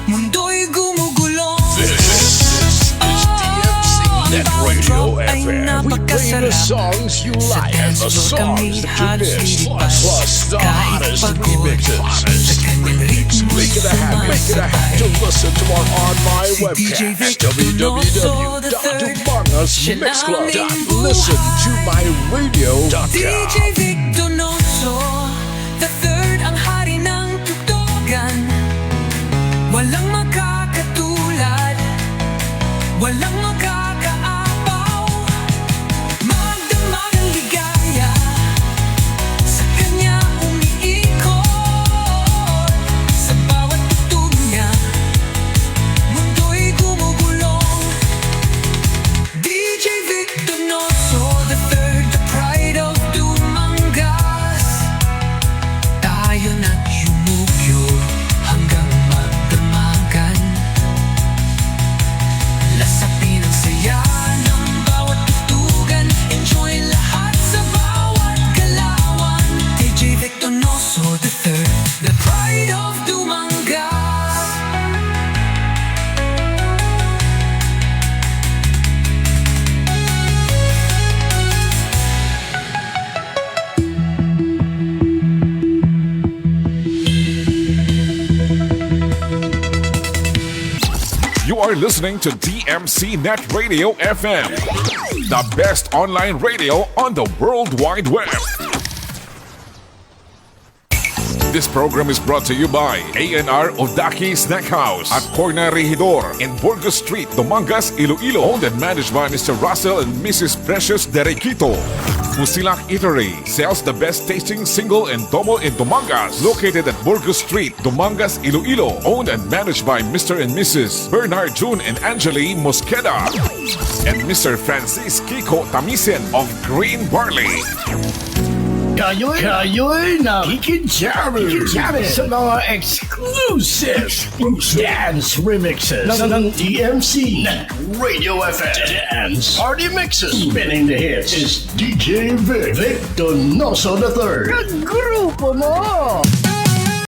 Mundo'y gumugulong. This is D M C Net Radio F M. We play the songs you like and the songs that you miss. Plus, plus the hottest remixes. Make it a habit, make it a habit to listen to our online webcast, w w w dot dumangas mix club dot listen to my radio dot com. D J Vic Donoso the third ang hari ng tuktokan. Walang makakatulad, walang makakaapaw. Magdamag ang ligaya, sa kanya umiikot. Sa bawat tugtog niya, mundo'y gumugulong. D J Vic Donoso the third, the pride of Dumangas. Tayo na't yumugyo hanggang magdamagan. Lasapin ang saya ng bawat tugtugan. Enjoy lahat sa bawat galawan. D J Vic Donoso the third, the pride of Dumangas. You are listening to D M C Net Radio F M, the best online radio on the World Wide Web. This program is brought to you by A N R Odaki Snack House at Corner Regidor in Burgos Street, Dumangas, Iloilo. Owned and managed by Mister Russell and Missus Precious Derequito. Fusilak Eatery sells the best tasting single and double in Dumangas. Located at Burgos Street, Dumangas, Iloilo. Owned and managed by Mister and Missus Bernard June and Angeli Mosqueda and Mister Francis Kiko Tamisen of Green Barley. Kayo'y, kayo'y nakikijam sa mga exclusive dance remixes ng D M C Net Radio F M Dance Party Mixes. Spinning the hits is D J Vic, Vic Donoso the third. Kagrupo mo!